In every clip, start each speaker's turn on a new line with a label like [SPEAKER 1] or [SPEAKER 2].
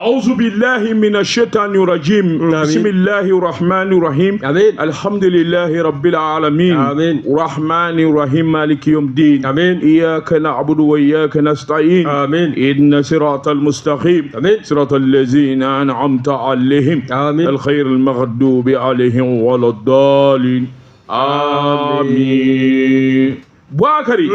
[SPEAKER 1] أعوذ بالله من الشيطان الرجيم.
[SPEAKER 2] آمين.
[SPEAKER 1] بسم الله الرحمن الرحيم.
[SPEAKER 2] آمين.
[SPEAKER 1] الحمد لله رب العالمين.
[SPEAKER 2] آمين.
[SPEAKER 1] الرحمن الرحيم، مالك يوم الدين.
[SPEAKER 2] آمين.
[SPEAKER 1] إياك نعبد وإياك نستعين.
[SPEAKER 2] آمين.
[SPEAKER 1] إن صراط المستقيم.
[SPEAKER 2] آمين.
[SPEAKER 1] صراط الذين أنعمت عليهم.
[SPEAKER 2] آمين.
[SPEAKER 1] الخير المغضوب عليهم ولا الضالين. آمين. Buakari,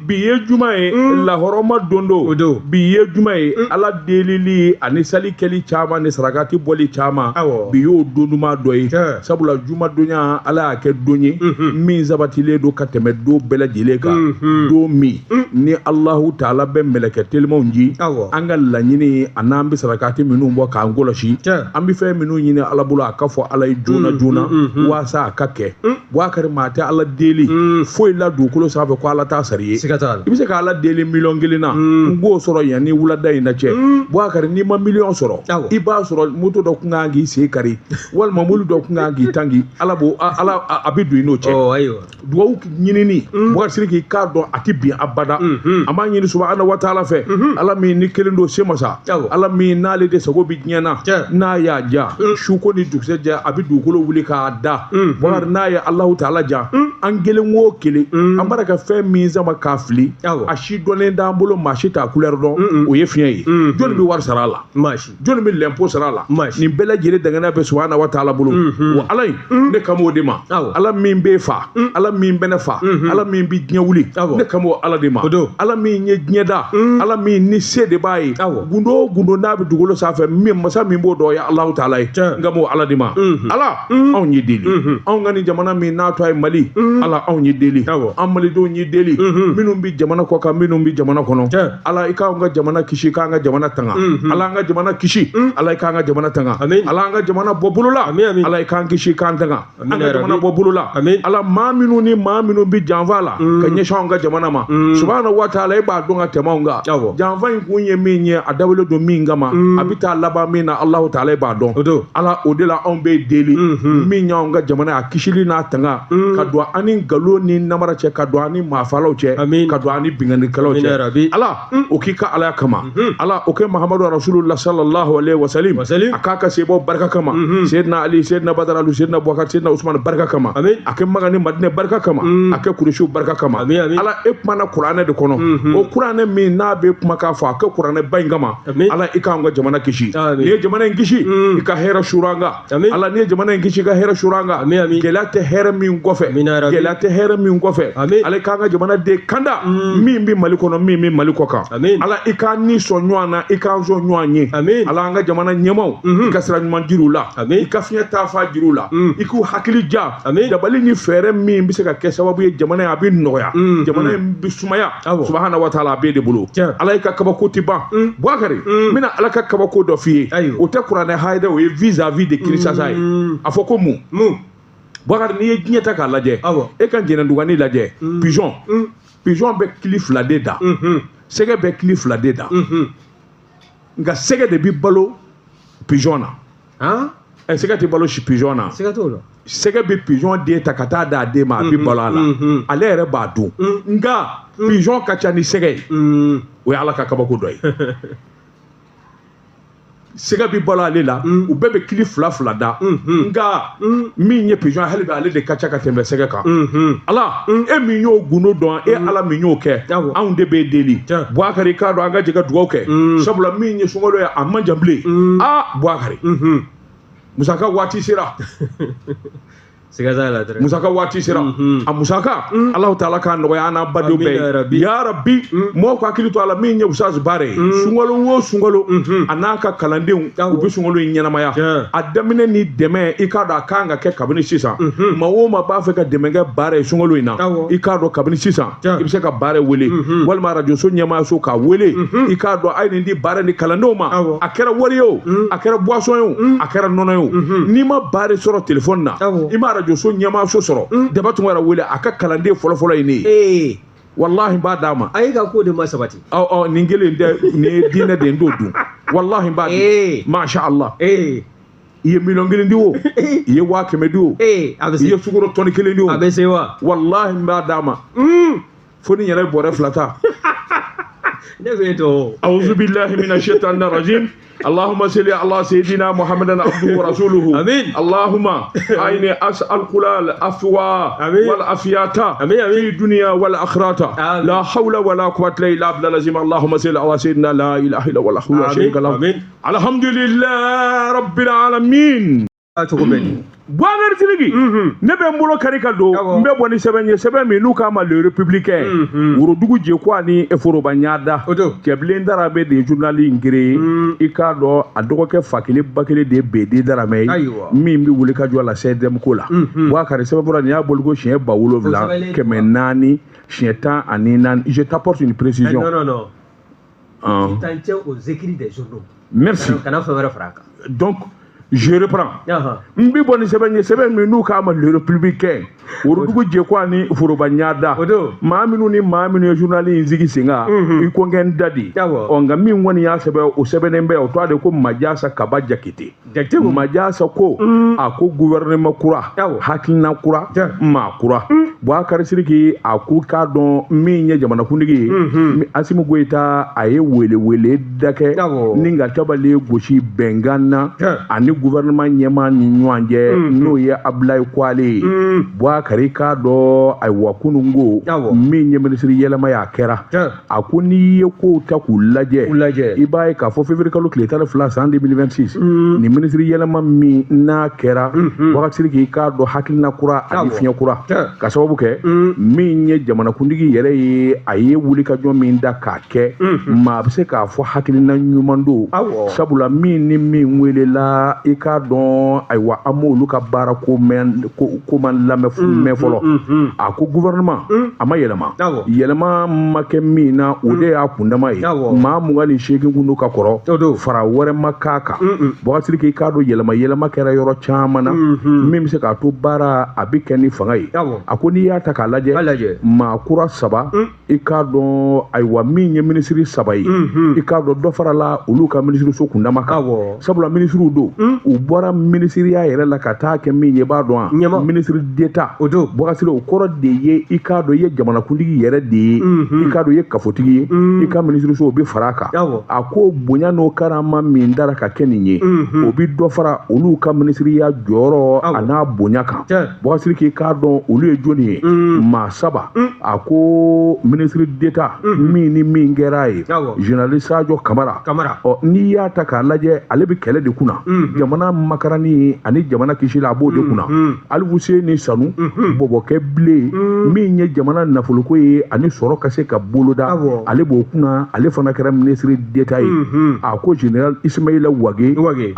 [SPEAKER 1] bi ye juma ye, lahɔrɔma don
[SPEAKER 2] O
[SPEAKER 1] don.
[SPEAKER 2] Don.
[SPEAKER 1] Bi ye juma ye, Ala delili ani sali kɛli caman ni sarakati bɔli caman.
[SPEAKER 2] Awɔ.
[SPEAKER 1] Bi y'o don duman dɔ ye.
[SPEAKER 2] Tiɲɛ.
[SPEAKER 1] Sabula jumadonya, Ala y'a kɛ don ye min sabatilen don ka tɛmɛ don bɛɛ lajɛlen kan. Don min ni Alahu Taala bɛ mɛlɛkɛ telimanw ji.
[SPEAKER 2] Awɔ.
[SPEAKER 1] An ka laɲini a n'an bɛ sarakati minnu bɔ k'an kɔlɔsi.
[SPEAKER 2] Tiɲɛ.
[SPEAKER 1] An bɛ fɛn minnu ɲini Ala bolo, a ka fɔ Ala ye joona joona waasa a ka kɛ. Buakari, maa tɛ Ala deli foyi la dugukolo sanfɛ ko Ala t'a sari ye.
[SPEAKER 2] Siga t'a la.
[SPEAKER 1] I bɛ se ka Ala deli miliyɔn 1 na, n k'o sɔrɔ yanni wulada in na cɛ. Buakari, n'i ma miliyɔn sɔrɔ,
[SPEAKER 2] Awɔ.
[SPEAKER 1] i b'a sɔrɔ moto dɔ kun kan k'i sen kari walima mobili dɔ kun kan k'i tangi, Ala b'o Ala a bɛ don i n'o cɛ.
[SPEAKER 2] Ɔ ayiwa.
[SPEAKER 1] Dugawu ɲinini, Bukari Sidiki, k'a dɔn a tɛ bin abada. An b'a ɲini Subahana wa Taala fɛ, Ala min ni kelen don se masa,
[SPEAKER 2] Awɔ.
[SPEAKER 1] Ala min n'ale de sago bɛ diɲɛ na,
[SPEAKER 2] Tiɲɛ.
[SPEAKER 1] n'a y'a ja, suko ni dugusɛ jɛ, a bɛ dugukolo wuli k'a da. Bukari, n'a ye Alahu Taala ja, an kelen o kelen, an b'a ka fɛn min sama k'a fili,
[SPEAKER 2] Awɔ.
[SPEAKER 1] a si dɔnnen t'an bolo, maa si t'a couleur dɔn, o ye fiɲɛ ye. Jɔnni bɛ wari sara a la?
[SPEAKER 2] Maasi.
[SPEAKER 1] Jɔnni bɛ lɛnpo sara a la?
[SPEAKER 2] Maasi.
[SPEAKER 1] Nin bɛɛ lajɛlen danganiya bɛ Subahana wa Taala bolo. O Ala in, ne kan b'o de ma.
[SPEAKER 2] Awɔ.
[SPEAKER 1] Ala min b'e fa, Ala min bɛ ne fa, Ala min bɛ diɲɛ wuli,
[SPEAKER 2] Awɔ.
[SPEAKER 1] ne kan b'o Ala de ma.
[SPEAKER 2] O don.
[SPEAKER 1] Ala min ye diɲɛ da, Ala min ni se de b'a ye,
[SPEAKER 2] Awɔ.
[SPEAKER 1] gundo o gundo n'a bɛ dugukolo sanfɛ, min masa min b'o dɔn, o ye Alahu Taala ye.
[SPEAKER 2] Tiɲɛ.
[SPEAKER 1] N kan b'o Ala de ma. Ala, anw y'i deli, anw ka nin jamana min n'a tɔgɔ ye Mali, Ala, anw y'i deli.
[SPEAKER 2] Awɔ.
[SPEAKER 1] An malidenw y'i deli, minnu bɛ jamana kɔ kan, minnu bɛ jamana kɔnɔ.
[SPEAKER 2] Tiɲɛ.
[SPEAKER 1] Ala, i k'anw ka jamana kisi, k'an ka jamana tanga. Ala, an ka jamana kisi. Ala, i k'an ka jamana tanga.
[SPEAKER 2] Amin.
[SPEAKER 1] Ala, an ka jamana bɔ bolo la.
[SPEAKER 2] Amin, amin.
[SPEAKER 1] Ala, i k'an kisi, k'an tanga.
[SPEAKER 2] Amin,
[SPEAKER 1] An ka
[SPEAKER 2] ya
[SPEAKER 1] jamana
[SPEAKER 2] Rabbi.
[SPEAKER 1] bɔ bolo la.
[SPEAKER 2] Amin.
[SPEAKER 1] Ala, maa minnu ni maa minnu bɛ janfa la ka ɲɛsin anw ka jamana ma, Subahana wa Taala, e b'a dɔn ka tɛmɛ anw kan.
[SPEAKER 2] Awɔ.
[SPEAKER 1] Janfa in kun ye min ye, a dabɔlen don min kama, a bɛ taa laban min na, Alahu Taala, e b'a dɔn.
[SPEAKER 2] O don.
[SPEAKER 1] Ala, o de la anw bɛ deli, min y'anw ka jamana ye, a kisili n'a tanga, ka don an ni nkalon ni namara cɛ, ka don an ni maafalaw cɛ,
[SPEAKER 2] Amin.
[SPEAKER 1] ka don an ni binkannikɛlaw
[SPEAKER 2] Amin, ya
[SPEAKER 1] cɛ.
[SPEAKER 2] Rabbi.
[SPEAKER 1] Ala, o k'i ka Alaya kama. Ala, o kɛ Mahamadu Rasulullah sallallahu alaihi wasallam,
[SPEAKER 2] Wasalim.
[SPEAKER 1] a k'a ka sebɔ barika kama, Seydina Ali, Seydina Badara Alu, Seydina Bubakar, Seydina Usman barika kama.
[SPEAKER 2] Amin.
[SPEAKER 1] A kɛ Maga ni Madinɛ barika kama, a kɛ Kurusiw barika kama.
[SPEAKER 2] Amin, amin.
[SPEAKER 1] Ala, e kumana kuranɛ de kɔnɔ, o kuranɛ min n'a bɛ kumakan fɔ, a kɛ kuranɛ ba in kama.
[SPEAKER 2] Amin.
[SPEAKER 1] Ala, i k'an ka jamana kisi.
[SPEAKER 2] Amin.
[SPEAKER 1] N'i ye jamana in kisi, i ka hɛrɛ suuru an kan.
[SPEAKER 2] Amin.
[SPEAKER 1] Ala, n'i ye jamana in kisi, i ka hɛrɛ suuru an kan.
[SPEAKER 2] Amin, amin.
[SPEAKER 1] Gɛlɛya tɛ hɛrɛ min kɔfɛ,
[SPEAKER 2] Amin, ya Rabbi.
[SPEAKER 1] gɛlɛya tɛ hɛrɛ min kɔfɛ.
[SPEAKER 2] Amin.
[SPEAKER 1] Ala, i k'an ka jamana den kanda, min bɛ Mali kɔnɔ, min bɛ Mali kɔ kan.
[SPEAKER 2] Amin.
[SPEAKER 1] Ala, i k'an ni sɔn ɲɔgɔn na, i k'an sɔn ɲɔgɔn ye.
[SPEAKER 2] Amin.
[SPEAKER 1] Ala, an ka jamana ɲɛmaw, i ka sira ɲuman jir'u la.
[SPEAKER 2] Amin.
[SPEAKER 1] I ka fiɲɛ taafa jir'u la. I k'u hakili ja.
[SPEAKER 2] Amin.
[SPEAKER 1] Dabali ni fɛɛrɛ min bɛ se ka kɛ sababu ye, jamana in a bɛ nɔgɔya, jamana in bɛ sumaya.
[SPEAKER 2] Awɔ.
[SPEAKER 1] Subahana wa Taala, a b'e de bolo.
[SPEAKER 2] Tiɲɛ.
[SPEAKER 1] Ala, i ka kabako tɛ ban. Buakari, n bɛna Ala ka kabako dɔ f'i ye.
[SPEAKER 2] Ayiwa.
[SPEAKER 1] O tɛ kuranɛ hayida, o ye vis-à-vis de Kinshasa ye. A fɔ ko mun?
[SPEAKER 2] Mun?
[SPEAKER 1] Buakari, n'i ye diɲɛ ta k'a lajɛ,
[SPEAKER 2] Awɔ.
[SPEAKER 1] e ka jɛnɛdugani lajɛ, pigeon, pigeon bɛ kili fila de da, sɛgɛ bɛ kili fila de da, nka sɛgɛ de bɛ balo pigeon na.
[SPEAKER 2] Han?
[SPEAKER 1] Ɛ, sɛgɛ tɛ balo si pigeon na.
[SPEAKER 2] Siga t'o la.
[SPEAKER 1] Sɛgɛ bɛ pigeon den ta ka taa d'a den ma, a bɛ balo a la, ale yɛrɛ b'a dun, nka pigeon ka ca ni sɛgɛ ye. O ye Ala ka kabako dɔ ye. Sɛgɛ bɛ balo ale la, u bɛɛ bɛ kili fila fila da, nka min ye pigeon, hali bi ale de ka ca ka tɛmɛ sɛgɛ kan. Ala, e min y'o gundo dɔn, e Ala min y'o kɛ,
[SPEAKER 2] Awɔ.
[SPEAKER 1] anw de b'e deli.
[SPEAKER 2] Tiɲɛ.
[SPEAKER 1] Buakari, k'a dɔn an ka jɛ ka dugawu kɛ, sabula min ye sunkalo ye, a man jan bilen. Aa Buakari, musaka waati sera.
[SPEAKER 2] Siga t'a la dɛrɛ.
[SPEAKER 1] Musaka waati sera. A musaka, Alahu Taala k'a nɔgɔya an n'an badenw
[SPEAKER 2] Amin,
[SPEAKER 1] bɛɛ
[SPEAKER 2] ya
[SPEAKER 1] ye.
[SPEAKER 2] Rabbi.
[SPEAKER 1] Ya Rabbi. Mɔgɔw ka hakili to a la, min ye Usaz Baare ye, sunkalo o sunkalo, a n'a ka kalandenw, u bɛ sunkalo in ɲɛnamaya.
[SPEAKER 2] Tiɲɛ.
[SPEAKER 1] A daminɛ ni dɛmɛ, i k'a dɔn a kan ka kɛ kabini sisan. Maa o maa b'a fɛ ka dɛmɛ kɛ Baare ye sunkalo in na,
[SPEAKER 2] Awɔ.
[SPEAKER 1] i k'a dɔn kabini sisan,
[SPEAKER 2] Tiɲɛ.
[SPEAKER 1] i bɛ se ka Baare wele walima arajoso ɲɛmaayaso k'a wele. I k'a dɔn a ye nin di Baare ni kalandenw ma.
[SPEAKER 2] Awɔ.
[SPEAKER 1] A kɛra wari ye o, a kɛra boisson ye o, a kɛra nɔnɔ ye o, n'i ma Baare sɔrɔ téléphone na,
[SPEAKER 2] Awɔ.
[SPEAKER 1] i ma arajoso ɲɛmaayaso sɔrɔ, Daba Tunkara wele, a ka kalanden fɔlɔfɔlɔ ye ne ye.
[SPEAKER 2] Ee.
[SPEAKER 1] Walahi, n b'a d'a ma.
[SPEAKER 2] A ye ka ko de ma sabati.
[SPEAKER 1] Ɔ ɔ, nin kelen tɛ, nin ye diinɛ de ye, n t'o dun. Walahi, n b'a di.
[SPEAKER 2] Ee.
[SPEAKER 1] Masha Allah.
[SPEAKER 2] Ee.
[SPEAKER 1] I ye miliyɔn 1 di o, i ye 100 000 di o,
[SPEAKER 2] Ee, a bɛ
[SPEAKER 1] i
[SPEAKER 2] se.
[SPEAKER 1] ye sukaro tɔni 1 di o,
[SPEAKER 2] A bɛ se wa?
[SPEAKER 1] walahi, n b'a d'a ma, fo ni yɛrɛ ye bɔrɛ 2 ta.
[SPEAKER 2] Ne bɛ to.
[SPEAKER 1] أعوذ بالله من الشيطان الرجيم اللهم صل على سيدنا محمد عبده ورسوله.
[SPEAKER 2] آمين.
[SPEAKER 1] اللهم أين أسأل العفو
[SPEAKER 2] آمين.
[SPEAKER 1] والعافية
[SPEAKER 2] آمين، آمين.
[SPEAKER 1] في الدنيا والآخرة.
[SPEAKER 2] آمين.
[SPEAKER 1] لا حول ولا قوة إلا بالله العظيم. اللهم صل على سيدنا لا إله إلا الله وحده لا
[SPEAKER 2] آمين.
[SPEAKER 1] شريك له.
[SPEAKER 2] آمين.
[SPEAKER 1] الحمد لله رب العالمين.
[SPEAKER 2] Cogo bɛ di?
[SPEAKER 1] Boubacar Sidiki, ne bɛ n bolo kari ka don.
[SPEAKER 2] Awɔ.
[SPEAKER 1] N bɛ bɔ ni sɛbɛn ye, sɛbɛn min n'u k'a ma Le Républicain, Worodugu Jeko ani foroba ɲada.
[SPEAKER 2] O don.
[SPEAKER 1] Cɛbilen Daramɛ de ye journal in créé. I k'a dɔn, a dɔgɔkɛ fa kelen ba kelen de ye BD Daramɛ ye,
[SPEAKER 2] Ayiwa.
[SPEAKER 1] min bɛ wuli ka jɔ a la CDM ko la. Boubacar, sɛbɛnfura nin y'a bolo ko siɲɛ ba wolonwula
[SPEAKER 2] O sɛbɛnlen
[SPEAKER 1] kɛmɛ naani siɲɛ 14. Je t'apporte une précision.
[SPEAKER 2] Non, non, non.
[SPEAKER 1] Hein.
[SPEAKER 2] T'en tiens aux écrits des journaux.
[SPEAKER 1] Merci.
[SPEAKER 2] Kana fɛn wɛrɛ fara a kan.
[SPEAKER 1] Donc je reprends. N bɛ bɔ ni sɛbɛn ye, sɛbɛn min n'u k'a ma Le Républicain, Worodugu Jeko ani foroba ɲada.
[SPEAKER 2] O don.
[SPEAKER 1] Maa minnu ni maa minnu ye journal in sigi sen kan, i ko n kɛ n da di.
[SPEAKER 2] Awɔ.
[SPEAKER 1] Ɔ, nka min kɔni y'a sɛbɛn, o sɛbɛnnen bɛ, o tɔgɔ de ko Majasa Kaba Jakite.
[SPEAKER 2] Jakite ko.
[SPEAKER 1] Majasa ko, a ko gouvernement kura, hakilina kura, maa kura. Boubacar Sidiki, a ko k'a dɔn min ye jamanakuntigi ye, Assimi Goïta, a ye wele da kɛ ni ka tabali gosi bɛnkan na ani gouvernement ɲɛmaa ni ɲɔgɔn cɛ, n'o ye Abdoulaye Kouale ye. Boubacar, k'a dɔn, ayiwa, kununko min ye minisiri yɛlɛma ye, a kɛra. A ko n'i ye kow ta k'u lajɛ,
[SPEAKER 2] K'u lajɛ,
[SPEAKER 1] i b'a ye k'a fɔ février kalo tile 12 san 2026, nin minisiri yɛlɛma min n'a kɛra, Boubacar Sidiki, k'a dɔn hakilina kura ani fiɲɛ kura, ka sababu kɛ min ye jamanakuntigi yɛrɛ ye, a ye wulikajɔ min da k'a kɛ, maa bɛ se k'a fɔ hakilina ɲuman don. Sabula min ni min welela, i k'a dɔn, ayiwa, an m'olu ka baara ko mɛn ko man lamɛn mɛn fɔlɔ. A ko gouvernement a ma yɛlɛma, yɛlɛma ma kɛ min na, o de y'a kundama ye. Maa 28 kun don ka kɔrɔ,
[SPEAKER 2] O don.
[SPEAKER 1] fara wɛrɛ ma k'a kan. Boubacar Sidiki, k'a dɔn yɛlɛma yɛlɛma kɛra yɔrɔ caman na, min bɛ se k'a to baara a bɛ kɛ ni fanga ye. A ko n'i y'a ta k'a lajɛ,
[SPEAKER 2] A lajɛ.
[SPEAKER 1] maa kura saba, i k'a dɔn, ayiwa, min ye minisiri saba ye, i k'a dɔn dɔ farala olu ka minisiriso kundama kan. Sabula minisiriw don, u bɔra minisiriya yɛrɛ la ka taa kɛ min ye, i b'a dɔn wa?
[SPEAKER 2] Ɲɛma.
[SPEAKER 1] Ministre d'État.
[SPEAKER 2] O don.
[SPEAKER 1] Boubacar Sidiki, o kɔrɔ de ye, i k'a dɔn i ye jamanakuntigi yɛrɛ de ye, i k'a dɔn i ye kafotigi ye, i ka minisiriso o bɛ fara a kan. A ko bonya n'o karama min dara ka kɛ nin ye, o bɛ dɔ fara olu ka minisiriya jɔyɔrɔ a n'a bonya kan. Boubacar Sidiki, k'a dɔn olu ye jɔnni ye, maa saba. A ko ministre d'État min ni min kɛra a ye, général Sadio Kamara.
[SPEAKER 2] Kamara.
[SPEAKER 1] Ɔ, n'i y'a ta k'a lajɛ, ale bɛ kɛlɛ de kunna, jamana makarani ani jamana kisili, a b'o de kunna. Alifuseni Sanu bɔbɔkɛ bilen, min ye jamana nafoloko ye ani sɔrɔ ka se ka boloda, ale b'o kunna, ale fana kɛra ministre d'État ye. A ko général Ismaïla Wage,
[SPEAKER 2] Wage.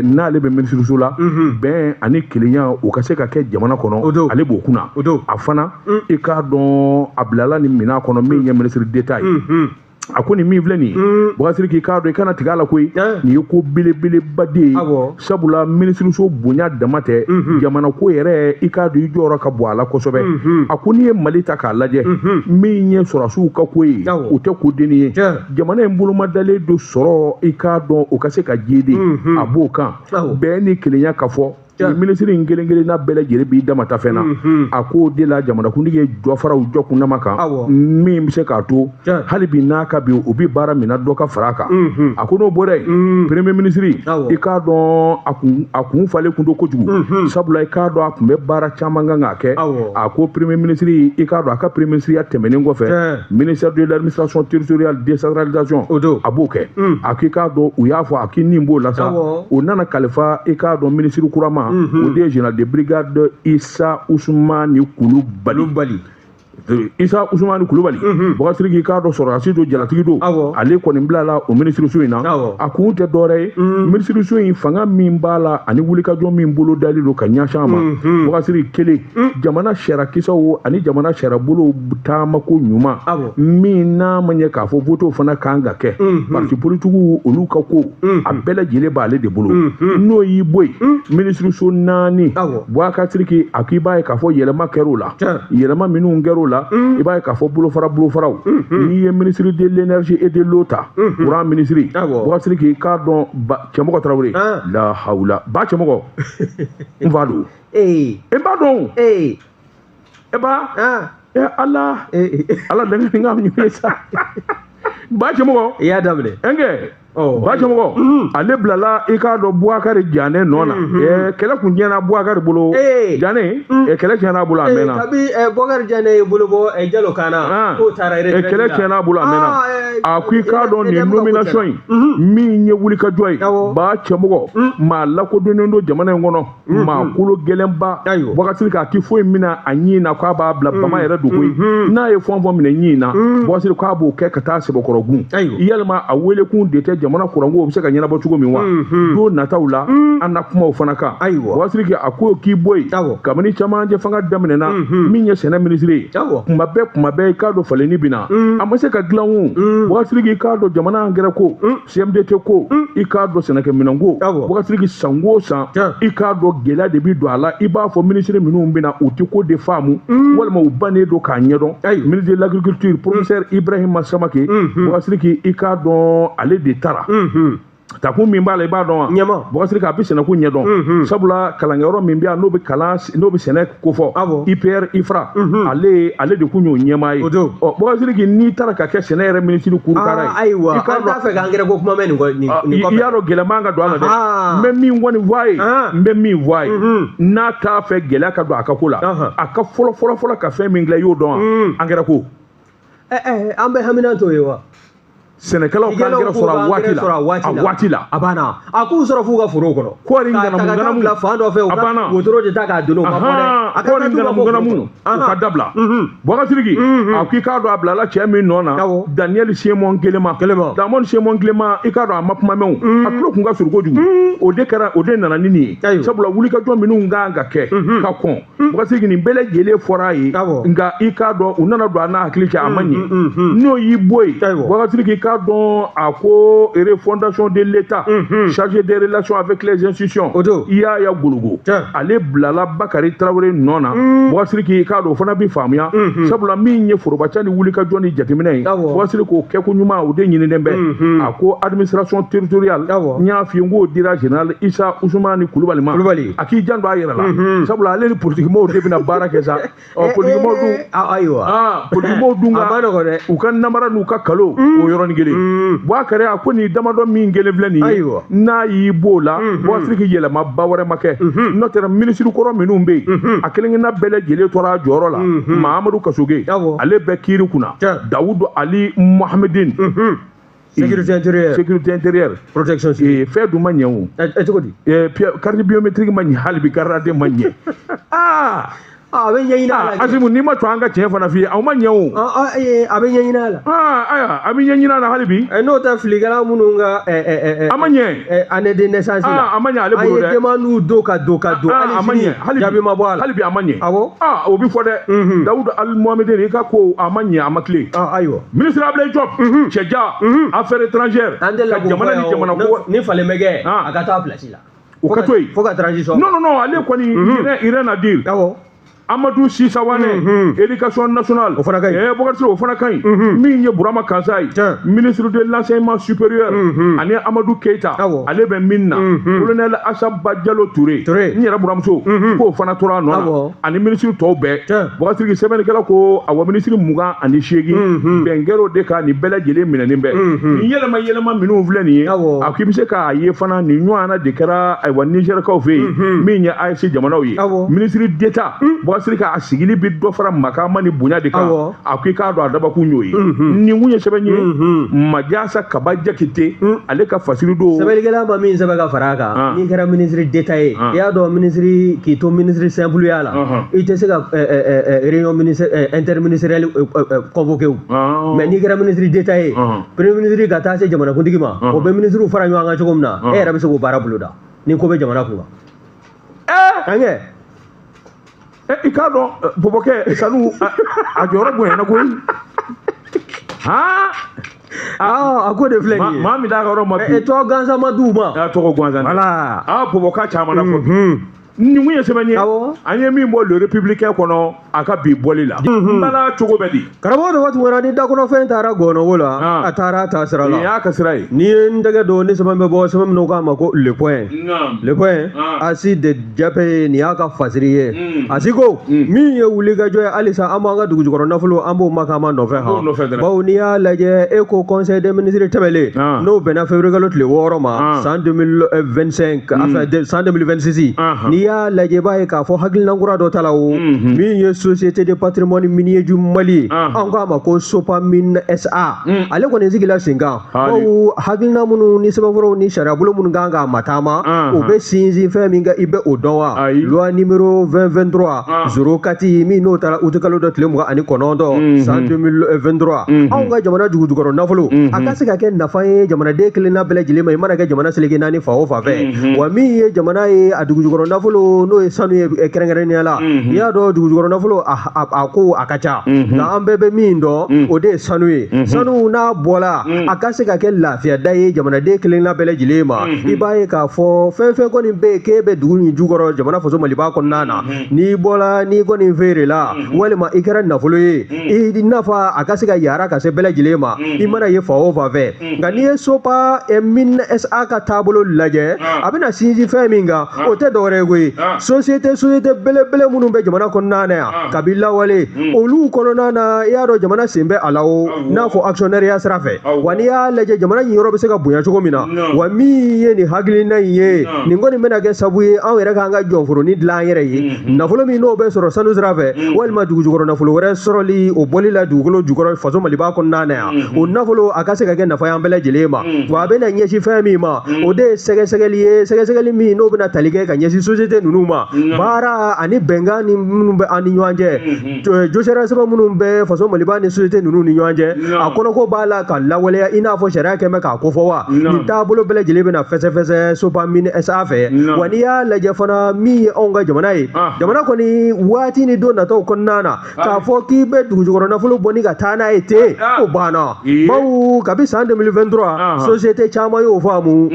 [SPEAKER 1] N'ale bɛ minisiriso la, bɛn ani kelenya o ka se ka kɛ jamana
[SPEAKER 2] O
[SPEAKER 1] kɔnɔ,
[SPEAKER 2] don.
[SPEAKER 1] ale b'o kunna.
[SPEAKER 2] O don.
[SPEAKER 1] A fana, i k'a dɔn, a bilala nin minɛn kɔnɔ min ye ministre d'État ye. A ko nin min filɛ nin ye, Boubacar Sidiki, k'a dɔn i kana tigɛ a la koyi, nin ye ko belebeleba de ye. Sabula minisiriso bonya dama tɛ, jamana ko yɛrɛ, i k'a dɔn i jɔyɔrɔ ka bon a la kosɛbɛ. A ko n'i ye Mali ta k'a lajɛ, min ye sɔrɔdasiw ka ko ye, o tɛ ko denni ye. Jamana in bolomadalen don sɔrɔ, i k'a dɔn o ka se ka jidi, a b'o kan. Bɛn ni kelenya ka fɔ, ni minisiri in kelen kelenna bɛɛ lajɛlen b'i dama ta fɛn na. A k'o de la, jamanakuntigi ye jɔ fara u jɔ kundama kan, min bɛ se k'a to hali bi n'a ka bi u bɛ baara min na, dɔ ka fara a kan. A ko n'o bɔra yen, premier ministre, i k'a dɔn a kun falen kun don kojugu. Sabula i k'a dɔn a kun bɛ baara caman kan k'a kɛ. A ko premier ministre, i k'a dɔn a ka premier ministre ya tɛmɛnen kɔfɛ, ministère de l'Administration territoriale, décentralisation,
[SPEAKER 2] O don.
[SPEAKER 1] a b'o kɛ. A k'i k'a dɔn u y'a fɔ a k'i nin b'o la sa, o nana kalifa, i k'a dɔn, ministre kura ma, o de ye général de brigade Issa Ousmane Coulibaly.
[SPEAKER 2] Kulubali.
[SPEAKER 1] Issa Ousmane Coulibaly, Boubacar Sidiki, k'a dɔn sɔrɔdasi don, jalatigi don. Ale kɔni bilala o minisiriso in na. A kun tɛ dɔwɛrɛ ye, minisiriso in fanga min b'a la ani wulikajɔ min bolo dalen don ka ɲɛsin a ma. Boubacar Sidiki, kelen, jamana sariyakisaw ani jamana sariyabolow taamako ɲuman, min n'a ma ɲɛ k'a fɔ votew fana kan ka kɛ, parti politikiw olu ka ko a bɛɛ lajɛlen b'ale de bolo. N'o y'i bɔ yen, minisiriso naani, Boubacar Sidiki, a k'i b'a ye k'a fɔ yɛlɛma kɛr'o la. Yɛlɛma minnu kɛr'o la, i b'a ye k'a fɔ bolofara bolofaraw, n'i ye ministre de l'Énergie et de l'eau ta, courant ministre, Boubacar Sidiki, k'a dɔn Cɛmɔgɔ Tarawele, la hawula ba Cɛmɔgɔ, n fa don, e b'a dɔn, e ba, e Ala, Ala dɛmɛ ni ka ɲuman ye sa. Ba cɛmɔgɔ.
[SPEAKER 2] I y'a daminɛ.
[SPEAKER 1] Ɛnkɛ. Ba cɛmɔgɔ, ale bilala i k'a dɔn Bubakari Janɛ nɔ na. Kɛlɛ kun tiɲɛna Bubakari bolo. Janɛ, kɛlɛ tiɲɛna a bolo a mɛnna.
[SPEAKER 2] Kabi Bubakari Janɛ ye bolo bɔ Jalo kan na, k'o taara retraite la.
[SPEAKER 1] Kɛlɛ tiɲɛna a bolo a mɛnna. A ko i k'a dɔn nin nomination in min ye wulikajɔ ye, ba cɛmɔgɔ, maa lakodɔnnen don jamana in kɔnɔ, maa kolo gɛlɛnba. Bubakari k'a ti foyi minɛ a ɲin na k'a b'a bila bama yɛrɛ don koyi. N'a ye fɛn o fɛn minɛ ɲin na, Bubakari k'a b'o kɛ ka taa sɛbɛkɔrɔ gun. Yalima a welekun de tɛ jamana kuranko bɛ se ka ɲɛnabɔ cogo min wa? Don nataw la an na kuma o fana kan. Bubakari a ko k'i bɔ yen kabini camancɛ fanga daminɛna, min ye sɛnɛ minisiri ye, kuma bɛɛ i k'a dɔn falenni bɛ na, a ma se ka dilan o. Bubakari i k'a dɔn jamana angɛrɛ ko, CMDT ko, i k'a dɔn sɛnɛkɛminɛn ko, Bubakari san o san i k'a dɔn gɛlɛya de bɛ don a la. I b'a fɔ minisiri minnu bɛ na u tɛ ko de faamu, walima u bannen don k'a ɲɛdɔn. Ministre de l'agriculture, professeur Ibrahima Samake, Bubakari i k'a dɔn ale de taara. Takun min b'a la i b'a dɔn wa? Bubakari a bɛ sɛnɛko ɲɛdɔn, sabula kalankɛyɔrɔ min bɛ yan n'o bɛ kalan n'o bɛ sɛnɛ kofɔ, IPR IFRA, ale de kun y'o ɲɛmaa ye. Ɔ Bubakari n'i taara ka kɛ sɛnɛ yɛrɛ minisiri kurukara ye.
[SPEAKER 2] Ayiwa, an t'a fɛ k'an gɛrɛ ko kuma mɛn nin kɔfɛ.
[SPEAKER 1] I y'a dɔn gɛlɛman ka don a la dɛ. N bɛ min kɔni fɔ a ye, n bɛ min fɔ a ye, n'a t'a fɛ gɛlɛya ka don a ka ko la, a ka fɔlɔ ka fɛn min dilan i y'o dɔn wa? Angɛrɛ ko.
[SPEAKER 2] An bɛ hamina t'o ye wa?
[SPEAKER 1] Sɛnɛkɛlaw ka angɛrɛ sɔrɔ a waati la,
[SPEAKER 2] a banna. A k'u sɔrɔ f'u ka foro kɔnɔ.
[SPEAKER 1] Kɔɔri ŋanamu
[SPEAKER 2] bila fan dɔ fɛ, u ka wotoro de ta k'a don o ma bɔ dɛ.
[SPEAKER 1] A kɔɔri ŋanamu u ka dabila. Bubakari a ko i k'a dɔn a bilala cɛ min nɔ na, Daniel Simon Kelema. Daniel Simon Kelema, i k'a dɔn a ma kuma mɛn o, a tulo kun ka surun kojugu. O de kɛra, o de nana ni nin ye. Sabula wulikajɔ minnu kan ka kɛ ka kɔn, Bubakari nin bɛɛ lajɛlen fɔra a ye, nka i k'a dɔn u nana don a n'a hakili cɛ, a ma ɲɛ. N'o y'i bɔ yen, Bubakari i k'a dɔn a ko refondation de l'État, chargé des relations avec les institutions, Yaya Gologo, ale bilala Bakari Tarawele nɔ na. Bubakari i k'a dɔn o fana bɛ faamuya, sabula min ye forobaca ni wulikajɔ ni jateminɛ ye, Bubakari k'o kɛko ɲuman o de ɲininen bɛ. A ko administration territoriale, n y'a f'i ye n k'o dira général Issa Ousmane Kulubali ma. A k'i janto a yɛrɛ la, sabula ale ni politikimɔgɔw de bɛna baara kɛ sa. Ɔ politikimɔgɔw dun,
[SPEAKER 2] ayiwa,
[SPEAKER 1] politikimɔgɔw dun ka u ka namara n'u ka kalo o yɔrɔnin kelen. Bubakari a ko nin damadɔ min kelen filɛ nin ye, n'a y'i b'o la, Bubakari yɛlɛma ba wɛrɛ ma kɛ. N'o tɛ minisiri kɔrɔ minnu bɛ yen, a kelen kelenna bɛɛ lajɛlen tora a jɔyɔrɔ la. Mahamadu Kasoge, ale bɛ kiiri kunna. Dawudu Ali Mohamedine,
[SPEAKER 2] sécurité intérieure,
[SPEAKER 1] sécurité intérieure,
[SPEAKER 2] protection civile.
[SPEAKER 1] Fɛn dun ma ɲɛ o.
[SPEAKER 2] Cogo di?
[SPEAKER 1] Carte biométrique ma ɲɛ hali bi, carte d'identité ma ɲɛ.
[SPEAKER 2] A bɛ ɲɛɲini a la.
[SPEAKER 1] Asimu, n'i ma to an ka tiɲɛ fana f'i ye, aw ma ɲɛ o.
[SPEAKER 2] A bɛ ɲɛɲini a la.
[SPEAKER 1] Ayiwa, a bɛ ɲɛɲini a la hali bi.
[SPEAKER 2] N'o tɛ filikɛla minnu ka.
[SPEAKER 1] A ma ɲɛ.
[SPEAKER 2] Année de naissance la.
[SPEAKER 1] A ma ɲɛ ale bolo dɛ.
[SPEAKER 2] An ye demande don ka don ka don.
[SPEAKER 1] A ma ɲɛ hali bi.
[SPEAKER 2] Jaabi ma bɔ a la.
[SPEAKER 1] Hali bi a ma ɲɛ.
[SPEAKER 2] Awɔ.
[SPEAKER 1] O bɛ fɔ dɛ. Dawudu Ali Mohamedine, i ka ko a ma ɲɛ, a ma tilen.
[SPEAKER 2] Ayiwa.
[SPEAKER 1] Ministre Ablaye Diop, cɛja, affaires étrangères.
[SPEAKER 2] An delila k'o
[SPEAKER 1] jamana ni jamana ko.
[SPEAKER 2] Ni falen bɛ kɛ, a ka taa place la.
[SPEAKER 1] O ka to yen.
[SPEAKER 2] Fo ka transition.
[SPEAKER 1] Non non non, ale kɔni rien à dire.
[SPEAKER 2] Awɔ.
[SPEAKER 1] Amadou Sissawane, éducation nationale.
[SPEAKER 2] O fana ka ɲi.
[SPEAKER 1] Bubakari o fana ka ɲi. Min ye Burama Kansa ye, ministre de l'enseignement supérieur, ani Amadou Keita, ale bɛ min na. Colonel Asaba Diallo Touré, n yɛrɛ buramuso, k'o fana tora a nɔ na, ani ministre tɔw bɛɛ. Bubakari sɛbɛnnikɛla ko awɔ, ministre 28 bɛn kɛra o de kan, nin bɛɛ lajɛlen minɛnen bɛ. Nin yɛlɛma yɛlɛma minnu filɛ nin ye, a k'i bɛ se k'a ye fana nin ɲɔgɔnna de kɛra ayiwa Nizɛrikaw fɛ yen, min ye AES jamanaw ye. Ministre d'État, Bubakari a sigili bɛ dɔ fara makama ni bonya de kan. A ko i k'a dɔn a dabakun y'o ye. Nin kun ye sɛbɛn ye Majasa Kaba Jakite, ale ka fasiri don.
[SPEAKER 2] Sɛbɛnnikɛla ma min sɛbɛn ka fara a kan, n'i kɛra ministre d'État ye, i y'a dɔn ministre k'i to ministre simple ya la, i tɛ se ka réunion interministérielle convoquer o. Mais n'i kɛra ministre d'État ye, premier ministre ka taa se jamanakuntigi ma, o bɛ ministre fara ɲɔgɔn kan cogo min na, e yɛrɛ bɛ se k'o baara boloda ni ko bɛ jamana kun kan. An kɛ.
[SPEAKER 1] I k'a dɔn bɔbɔkɛ sanu a jɔyɔrɔ bonyana koyi.
[SPEAKER 2] A ko de filɛ nin ye.
[SPEAKER 1] Maa min d'a ka yɔrɔ ma bi.
[SPEAKER 2] Tɔgɔ gansan ma d'u ma.
[SPEAKER 1] Tɔgɔ gansan.
[SPEAKER 2] Voilà.
[SPEAKER 1] Bɔbɔka caman na fɔ bi. Nin kun ye sɛbɛn ye an ye min bɔ Le Républicain kɔnɔ a ka bi bɔli la. N bala cogo bɛ di?
[SPEAKER 2] Karamɔgɔ Daba Tunkara, ni dakɔnɔfɛn taara gɔnɔwo la, a taara ta sira la.
[SPEAKER 1] Nin y'a ka sira ye.
[SPEAKER 2] N'i ye n tɛgɛ don ni sɛbɛn bɛ bɔ, sɛbɛn min k'a ma ko Le Point. Le Point, Asi de Jape, nin y'a ka fasiri ye. Asi ko min ye wulikajɔ ye halisa, an b'an ka dugujukɔrɔ nafolo, an b'o makama nɔfɛ han. Bawo n'i y'a lajɛ, e ko conseil des ministres tɛmɛlen, n'o bɛnna février kalo tile 6 ma san 2025, enfin san 2026, n'i y'a lajɛ, i b'a ye k'a fɔ hakilina kura dɔ ta la o min ye Société de patrimoine minier du Mali, an k'a ma ko Sopamine SA, ale kɔni sigila sen kan. Bawo hakilina minnu ni sɛbɛnfuraw ni sariyabolo minnu kan k'a mataama, o bɛ sinsin fɛn min kan, i bɛ o dɔn wa? Loi numéro 2023 04 min n'o taara août kalo dɔ tile 29 san 2023, anw ka jamana dugujukɔrɔ nafolo a ka se ka kɛ nafa ye jamanaden kelenna bɛɛ lajɛlen ma, i mana kɛ jamana seleke naani fan o fan fɛ. Wa min ye jamana ye a dugujukɔrɔ nafolo, n'o ye sanu ye kɛrɛnkɛrɛnnenya la, i y'a dɔn dugujukɔrɔ nafolo a ko a ka ca, nka an bɛɛ bɛ min dɔn, o de ye sanu ye. Sanu n'a bɔla, a ka se ka kɛ lafiyada ye jamanaden kelenna bɛɛ lajɛlen ma. I b'a ye k'a fɔ fɛn fɛn kɔni bɛ yen k'e bɛ dugu in jukɔrɔ, jamana faso Maliba kɔnɔna na, n'i bɔla, n'i kɔni feerela walima i kɛra nafolo ye, i nafa a ka se ka yara ka se bɛɛ lajɛlen ma, i mana ye fan o fan fɛ. Nka n'i ye Sopamine SA ka taabolo lajɛ, a bɛna sinsin fɛn min kan, o tɛ dɔwɛrɛ ye koyi, société belebele minnu bɛ jamana kɔnɔna na yan kabi lawale, olu kɔnɔna na, i y'a dɔn jamana sen bɛ a la o n'a fɔ actionnariat sira fɛ. Wa n'i y'a lajɛ, jamana ɲiyɔrɔ bɛ se ka bonya cogo min na, wa min ye nin hakilina in ye, nin kɔni bɛna kɛ sabu ye anw yɛrɛ k'an ka jɔnforonin dilan an yɛrɛ ye. Nafolo min n'o bɛ sɔrɔ sanu sira fɛ walima dugujukɔrɔ nafolo wɛrɛ sɔrɔli, o bɔli la dugukolo jukɔrɔ faso Maliba kɔnɔna na yan, o nafolo a ka se ka kɛ nafa ye an bɛɛ lajɛlen ma. Wa a bɛna ɲɛsin fɛn min ma, o de ye sɛgɛsɛgɛli ye, sɛgɛsɛgɛli min n'o bɛna tali kɛ ka ɲɛsin société ninnu ma, baara ani bɛnkan ni minnu bɛ an ni ɲɔgɔn cɛ, josariya sɛbɛn minnu bɛ faso Maliba ni société ninnu ni ɲɔgɔn cɛ, a kɔnɔko b'a la ka lawaleya i n'a fɔ sariya kɛn bɛ k'a kofɔ wa. Nin taabolo bɛɛ lajɛlen bɛna fɛsɛfɛsɛ Sopamine SA fɛ. Wa n'i y'a lajɛ fana, min ye anw ka jamana ye, jamana kɔni waati ni don nataw kɔnɔna na, k'a fɔ k'i bɛ dugujukɔrɔ nafolo bɔ ni ka taa n'a ye ten, o banna. Bawo kabi san 2023, société caman y'o faamu,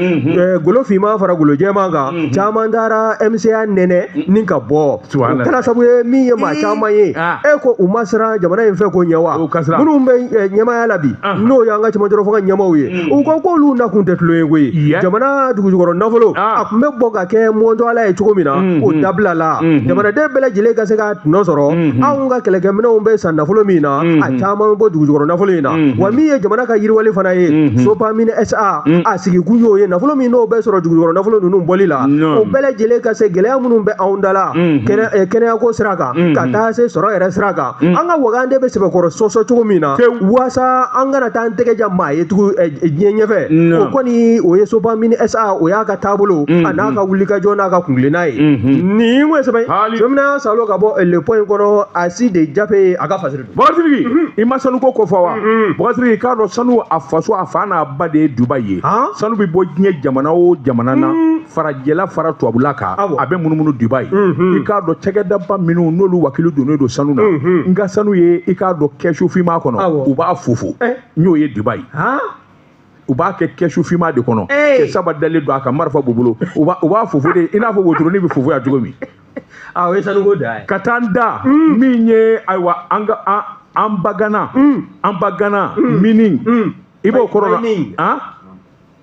[SPEAKER 2] golo finman fara golo jɛman kan, caman taara MCA nɛnɛ ni ka bɔ. O kɛra sababu ye min ye maa caman ye, e ko u ma siran jamana in fɛ ko ɲɛ wa? Minnu bɛ ɲɛmaaya la bi, n'o y'an ka cɛmancɛ fanga ɲɛmaaw ye, u ko k'olu nakun tɛ tulon ye koyi. Jamana dugujukɔrɔ nafolo a tun bɛ bɔ ka kɛ mɔntɔala ye cogo min na, o dabila la, jamanaden bɛɛ lajɛlen ka se ka tɔnɔ sɔrɔ. Anw ka kɛlɛkɛminɛnw bɛ san nafolo min na, a caman bɛ bɔ dugujukɔrɔ nafolo in na. Wa min ye jamana ka yiriwali fana ye, Sopamine SA a sigikun y'o ye, nafolo min n'o bɛ sɔrɔ dugujukɔrɔ nafolo ninnu bɔli la, o bɛɛ lajɛlen ka se gɛlɛya minnu bɛ anw da la kɛnɛyako sira kan, ka taa se sɔrɔ yɛrɛ sira kan, an ka wagande bɛ sɛbɛkɔrɔ sɔsɔ cogo min na, waasa an kana taa an tɛgɛ jan maa ye tugun diɲɛ ɲɛfɛ. O kɔni o ye Sopamine SA, o y'a ka taabolo a n'a ka wulikajɔ n'a ka kuntilenna ye. Nin kun ye sɛbɛn sɛbɛn salo ka bɔ Le Point kɔnɔ, Asi de Jape a ka fasiri don.
[SPEAKER 1] Bakasiriki, i ma sanuko ko fɔ wa? Bakasiriki, k'a dɔn sanu a faso a fa n'a ba de ye Dubayi ye. Sanu bɛ bɔ diɲɛ jamana o jamana na, farajɛla fara tubabula kan, a bɛ munumunu Dubayi. I k'a dɔn cakɛdaba minnu n'olu wakili donnen don sanu na, n ka sanu ye, i k'a dɔn kɛsu finman kɔnɔ, u b'a fofo, n y'o ye Dubayi. U b'a kɛ kɛsu finman de kɔnɔ, cɛ saba dalen don a kan, marifa b'u bolo, u b'a fofo de i n'a fɔ wotoronin bɛ fofo yan cogo min.
[SPEAKER 2] O ye sanuko dan ye.
[SPEAKER 1] Ka taa n da min ye, ayiwa, an ka an bagana, an bagana mini, i b'o kɔrɔ dɔn?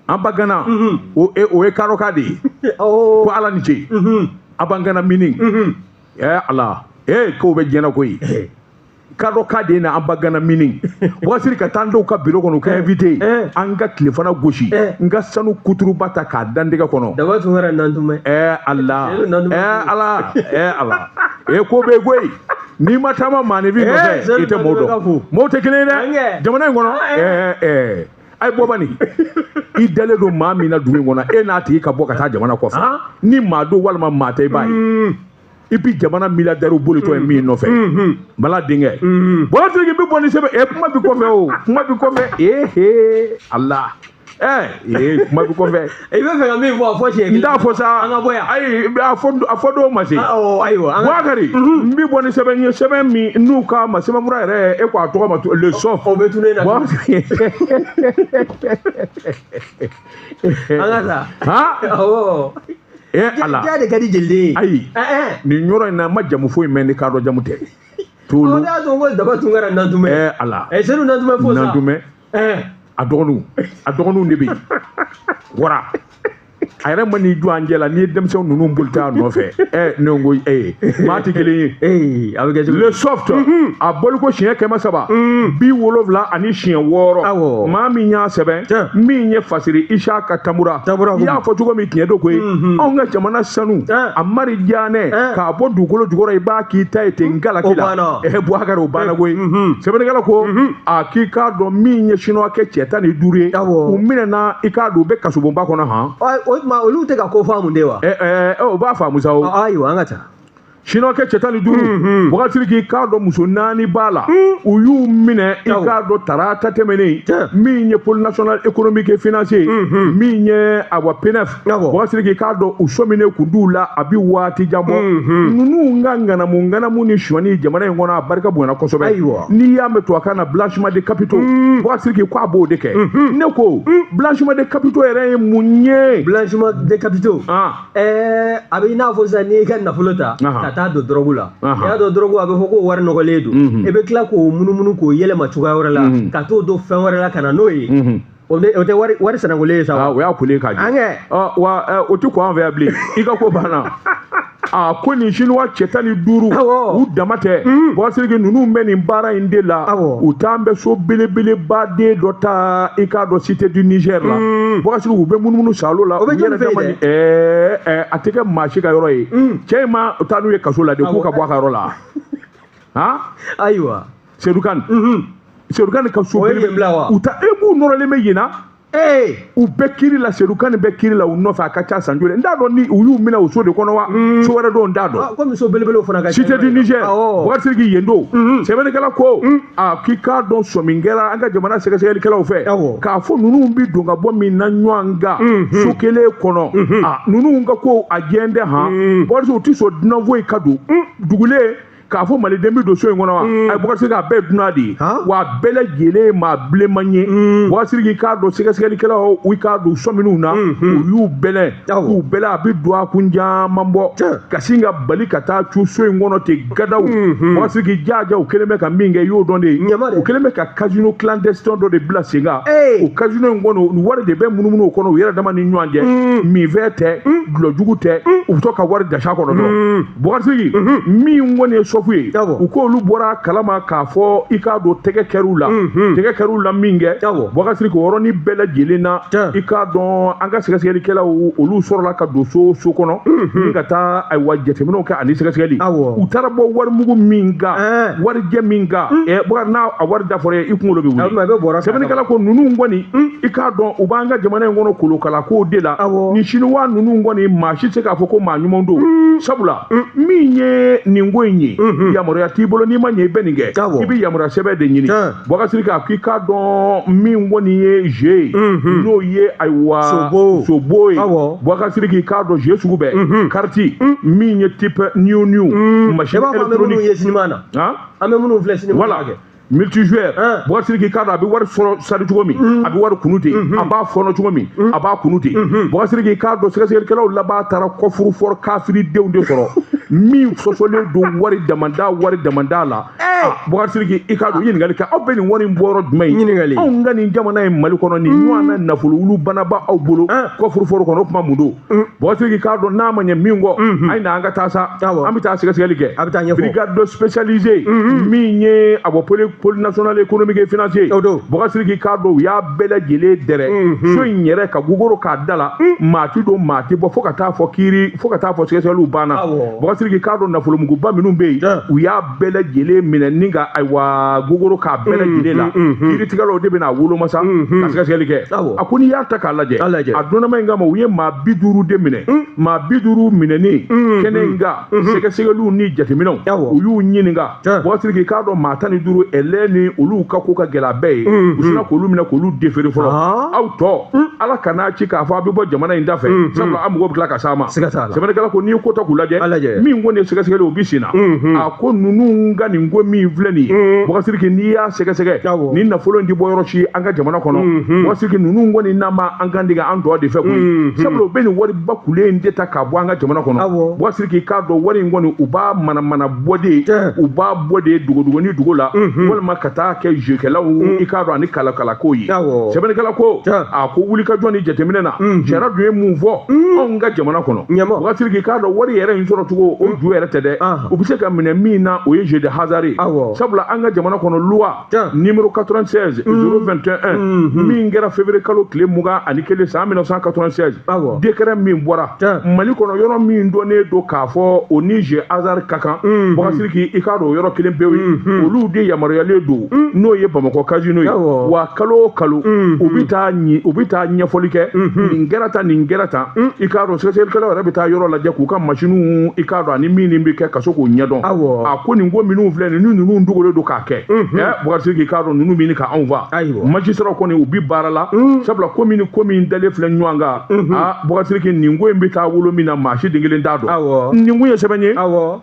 [SPEAKER 1] An bagana, o ye karɔka de ye. Ko Ala ni ce, Abangana mini. Ala, kow bɛ diɲɛ na koyi. Kadɔka de na an bagana mini. Wakasiri ka taa dɔw ka biro kɔnɔ, u ka invité, an ka tilefana gosi, n ka sanu kuturuba ta k'a dan dɛgɛ kɔnɔ.
[SPEAKER 2] Daba tun kɛra nantumɛ.
[SPEAKER 1] Ala, Ala, Ala, ko bɛ koyi. N'i ma taama maaninfin nɔfɛ, i tɛ mɔgɔw dɔn. Mɔgɔw tɛ kelen ye dɛ jamana in kɔnɔ. A ye bɔ bani, i dalen don maa min na dugu in kɔnɔ, e n'a tigi ka bɔ ka taa jamana kɔfɛ, ni maa don walima maa tɛ, i b'a ye. I bi jamana milliardaire bolitɔ ye min nɔfɛ, Bala denkɛ. Bɔlatigi bɛ bɔ ni sɛbɛn, kuma bi kɔfɛ o, kuma bi kɔfɛ. Ala, kuma bi kɔfɛ.
[SPEAKER 2] I bɛ fɛ ka min fɔ, a fɔ siɲɛ kelen.
[SPEAKER 1] N t'a fɔ sa.
[SPEAKER 2] An ka bɔ yan.
[SPEAKER 1] Ayi, a fɔ dɔw ma se.
[SPEAKER 2] Ayiwa.
[SPEAKER 1] Bakari, n bi bɔ ni sɛbɛn ye, sɛbɛn min n'u k'a ma sɛbɛnfura yɛrɛ, e ko a tɔgɔ ma le sof.
[SPEAKER 2] O bɛ tunu e na. An ka taa.
[SPEAKER 1] Han?
[SPEAKER 2] Awɔ.
[SPEAKER 1] Ala
[SPEAKER 2] ja de ka di jeliden ye.
[SPEAKER 1] Ayi, nin yɔrɔ in na n ma jamu foyi mɛn ni kadɔ jamu tɛ.
[SPEAKER 2] Tolu o de y'a to n ko Daba Tunkara Nantumɛ.
[SPEAKER 1] Ala
[SPEAKER 2] Sedu Nantumɛ fo sa.
[SPEAKER 1] Nantumɛ. A dɔgɔninw de bɛ yen. Wara a yɛrɛ ma n'i jɔ an cɛ la n'i ye denmisɛnw ninnu boli t'a nɔfɛ. Ne ko maa tɛ kelen
[SPEAKER 2] ye. A bɛ kɛ cogo
[SPEAKER 1] Le Soft a bɔli ko siɲɛ 376. Maa min y'a sɛbɛn min ye Fasiri Isaka Tamura. I y'a fɔ cogo min tiɲɛ don koyi. Anw ka jamana sanu a mari diyanɛ k'a bɔ dugukolo jukɔrɔ i b'a k'i ta ye ten nkalaki la. Boubacar o banna koyi. Sɛbɛnnikɛla ko a k'i k'a dɔn min ye chinois kɛ cɛ 15 ye. U minɛna i k'a dɔn u bɛ kasobonba kɔnɔ han.
[SPEAKER 2] O tuma olu tɛ ka ko faamu de wa?
[SPEAKER 1] O b'a faamu sa o.
[SPEAKER 2] Ayiwa an ka taa.
[SPEAKER 1] Chinois kɛ cɛ 15 Boubacar k'i k'a dɔn muso 4 b'a la. U y'u minɛ i k'a dɔn tarata tɛmɛnen min ye pôle national économique et financier min ye awa PNEF. Boubacar k'i k'a dɔn u sɔminen kun d'u la a bi waati jan bɔ. Ninnu ka ŋanamu ni sonyani jamana in kɔnɔ a barika bonyana kosɛbɛ. N'i y'a mɛn tubabukan na blanchiment de capitaux. Boubacar k'i k'a b'o de kɛ. Ne ko blanchiment de capitaux yɛrɛ ye mun ye?
[SPEAKER 2] Blanchiment de capitaux. A bɛ i n'a fɔ sisan n'i y'i ka nafolo ta ka taa don dɔrɔgu la. I y'a dɔn dɔrɔgu a bɛ fɔ ko wari nɔgɔlen don. I bɛ tila k'o munumunu k'o yɛlɛma cogoya wɛrɛ la ka t'o don fɛn wɛrɛ la ka na n'o ye. O tɛ wari sanankolen ye sa wa?
[SPEAKER 1] O y'a kolen k'a jɛ. Wa o tɛ ko an fɛ yan bilen. I ka ko banna. A ko nin chinois cɛ 15 u dama tɛ. Boubacar ninnu bɛ nin baara in de la. U t'an bɛ so belebeleba den dɔ ta i k'a dɔn cité du Niger la. Boubacar u bɛ munumunu salo la.
[SPEAKER 2] O bɛ jɔn fɛ yen
[SPEAKER 1] dɛ? A tɛ kɛ maa si ka yɔrɔ ye. Cɛ in ma taa n'u ye kaso la de k'u ka bɔ a ka yɔrɔ la. Han?
[SPEAKER 2] Ayiwa.
[SPEAKER 1] Seydou Kane. Seydou Kane ka so
[SPEAKER 2] belebele.
[SPEAKER 1] U ta e b'u nɔrɔlen bɛ yen na. U bɛ kiiri la Seydou Kane bɛ kiiri la u nɔfɛ a ka ca san joli n t'a dɔn ni u y'u minɛ o so de kɔnɔ wa so wɛrɛ don n t'a dɔn.
[SPEAKER 2] Komi so belebelew fana ka ca.
[SPEAKER 1] Cité du Niger Boubacar k'i yen don. Sɛbɛnnikɛla ko a k'i k'a dɔn sɔmi kɛra an ka jamana sɛgɛsɛgɛlikɛlaw fɛ k'a fɔ ninnu bɛ don ka bɔ min na ɲɔgɔn kan so kelen kɔnɔ a ninnu ka ko a jɛn tɛ han Boubacar u tɛ sɔn dunan foyi ka don dugulen. K'a fɔ maliden bɛ don so in kɔnɔ wa ayi Boubacar k'a bɛɛ dunan de ye wa a bɛɛ lajɛlen ye maa bilenman ye. Boubacar k'i k'a dɔn sɛgɛsɛgɛlikɛlaw u k'a don sɔminiw na u y'u bɛlɛn k'u bɛlɛn a bɛ don a kun caman bɔ ka sin ka bali ka taa cu so in kɔnɔ ten gadaw. Boubacar k'i jaja u kɛlen bɛ ka min kɛ i y'o dɔn de ye. U kɛlen bɛ ka casino clandestin dɔ de bila sen kan. O casino in kɔnɔ wari de bɛ munumunu o kɔnɔ u yɛrɛ dama ni ɲɔgɔn cɛ. Minfɛn tɛ dulɔjugu tɛ u bɛ to ka wari jasi a kɔnɔ dɔrɔn. Boubacar min kɔni ye sɔfu ye u k'olu bɔra kalama k'a fɔ i k'a dɔn tɛgɛ kɛr'u la. Tɛgɛ kɛr'u la min kɛ Boubacar k'o yɔrɔnin bɛɛ lajɛlen na i k'a dɔn an ka sɛgɛsɛgɛlikɛlaw olu sɔrɔla ka don so kɔnɔ ni ka taa ayiwa jateminɛw kɛ ani sɛgɛsɛgɛli. U taara bɔ warimugu min kan warijɛ min kan Boubacar n'a a wari da fɔra i kunkolo bɛ wuli. Sɛbɛnnikɛla ko ninnu kɔni i k'a dɔn u b'an ka jamana in kɔnɔ kolokalako de la. Ni chinois ninnu kɔni maa si tɛ se k'a fɔ ko maa ɲuman don sabula min ye nin ko in ye yamaruya t'i bolo n'i ma ɲɛ i bɛ nin kɛ i bɛ yamaruya sɛbɛn de ɲini. Boubacar k'a k'i k'a dɔn min kɔni ye jeu ye n'o ye ayiwa sobo ye. Boubacar k'i k'a dɔn jeu sugu bɛɛ carte min ye type new machine électronique.
[SPEAKER 2] An bɛ minnu ye sinima na. An bɛ minnu filɛ sinima na.
[SPEAKER 1] Multijoueur Boubacar k'i k'a dɔn a bɛ wari sɔrɔ sari cogo min a bɛ wari kunu ten a b'a fɔnɔ cogo min a b'a kunu ten. Boubacar k'i k'a dɔn sɛgɛsɛgɛlikɛlaw laban taara kɔfuru fɔrɔ kafiridenw de sɔrɔ min sɔsɔlen don wari damanda la. Boubacar i k'a dɔn ɲininkali kɛ aw bɛ nin wari in bɔ yɔrɔ jumɛn ye? Anw ka nin jamana in Mali kɔnɔ nin ɲɔgɔn na nafolo wulu bana b'aw bolo kɔfuru fɔrɔ kɔnɔ o kuma mun don? Boubacar k'i k'a dɔn n'a ma ɲɛ min kɔ a ye na an ka taa sa an bɛ taa sɛgɛsɛgɛli kɛ. Brigade spécialisée min ye a bɔ pôle national économique et financier Boubacar k'i k'a dɔn u y'a bɛɛ lajɛlen dɛrɛ so in yɛrɛ ka gogoro k'a da la maa ti don maa ti bɔ fo ka taa fɔ kiiri fo ka taa fɔ sɛgɛsɛgɛliw banna. Boubacar k'i k'a dɔn nafolomuguba minnu bɛ yen u y'a bɛɛ lajɛlen minɛ ni ka ayiwa gogoro k'a bɛɛ lajɛlen la kiiritigɛlaw de bɛna woloma sa ka sɛgɛsɛgɛli kɛ. A ko n'i y'a ta k'a lajɛ a donnama in kama u ye maa 50 de minɛ. Maa 50 minɛnen kɛnɛ in kan sɛgɛsɛgɛliw ni jateminɛw u y'u ɲininka. Boubacar k'i k'a dɔn maa 15 ɛlɛ ni olu ka ko ka gɛlɛ a bɛɛ ye u sina k'olu minɛ k'olu déféré fɔlɔ. Aw tɔ ala kana ci k'a fɔ a bɛ bɔ jamana in da fɛ sabula an mago bɛ tila ka s'a ma. Sɛbɛnnikɛla ko n'i ye ko ta k'u lajɛ Min kɔni ye sɛgɛsɛgɛli o bi sen na. A ko ninnu ka nin ko min filɛ nin ye, Boubacar Sidiki, n'i y'a sɛgɛsɛgɛ, nin nafolo in ti bɔ yɔrɔ si an ka jamana kɔnɔ. Boubacar Sidiki, ninnu kɔni n'a ma an kan tigɛ an tɔ de fɛ koyi, sabula u bɛ nin wariba kule in de ta k'a bɔ an ka jamana kɔnɔ. Boubacar Sidiki, k'a dɔn wari in kɔni, u b'a manamana bɔ de, u b'a bɔ de dogodogoni dugu la, walima ka taa kɛ jekɛlaw, i k'a dɔn, ani kalakalako ye. Sɛbɛnnikɛla ko, a ko wulikajɔ ni jateminɛ na, sariya dun ye mun fɔ anw ka jamana kɔnɔ? Boubacar Sidiki, k'a dɔn wari yɛrɛ in sɔrɔ cogo, o ju yɛrɛ tɛ dɛ. U bɛ se ka minɛ min na, o ye jeu de hasard ye, sabula an ka jamana kɔnɔ, loi numéro 96 021 min kɛra février kalo tile 21 san 1996, décret min bɔra Mali kɔnɔ, yɔrɔ min dɔnnen don k'a fɔ o ni jeu hasard ka kan, Boubacar Sidiki, i k'a dɔn o yɔrɔ kelen pewu ye, olu de yamaruyalen don, n'o ye Bamakɔ casino ye. Wa kalo o kalo, u bɛ taa ɲɛfɔli kɛ, nin kɛra tan, nin kɛra tan. I k'a dɔn sɛgɛsɛgɛlikɛlaw yɛrɛ bɛ taa yɔrɔ lajɛ k'u ka masiniw, i k'a dɔn, ani min bɛ kɛ ka se k'o ɲɛdɔn. A ko nin ko minnu filɛ nin, ni ninnu dogolen don k'a kɛ, Boubacar Sidiki, k'a dɔn ninnu bɛ ɲini ka anw fa. Magistrat kɔni, u bi baara la, sabula ko min ni ko min dalen filɛ ɲɔgɔn kan. Aa, Boubacar Sidiki, nin ko in bɛ taa wolo min na, maa si den kelen t'a dɔn. Nin kun ye sɛbɛn ye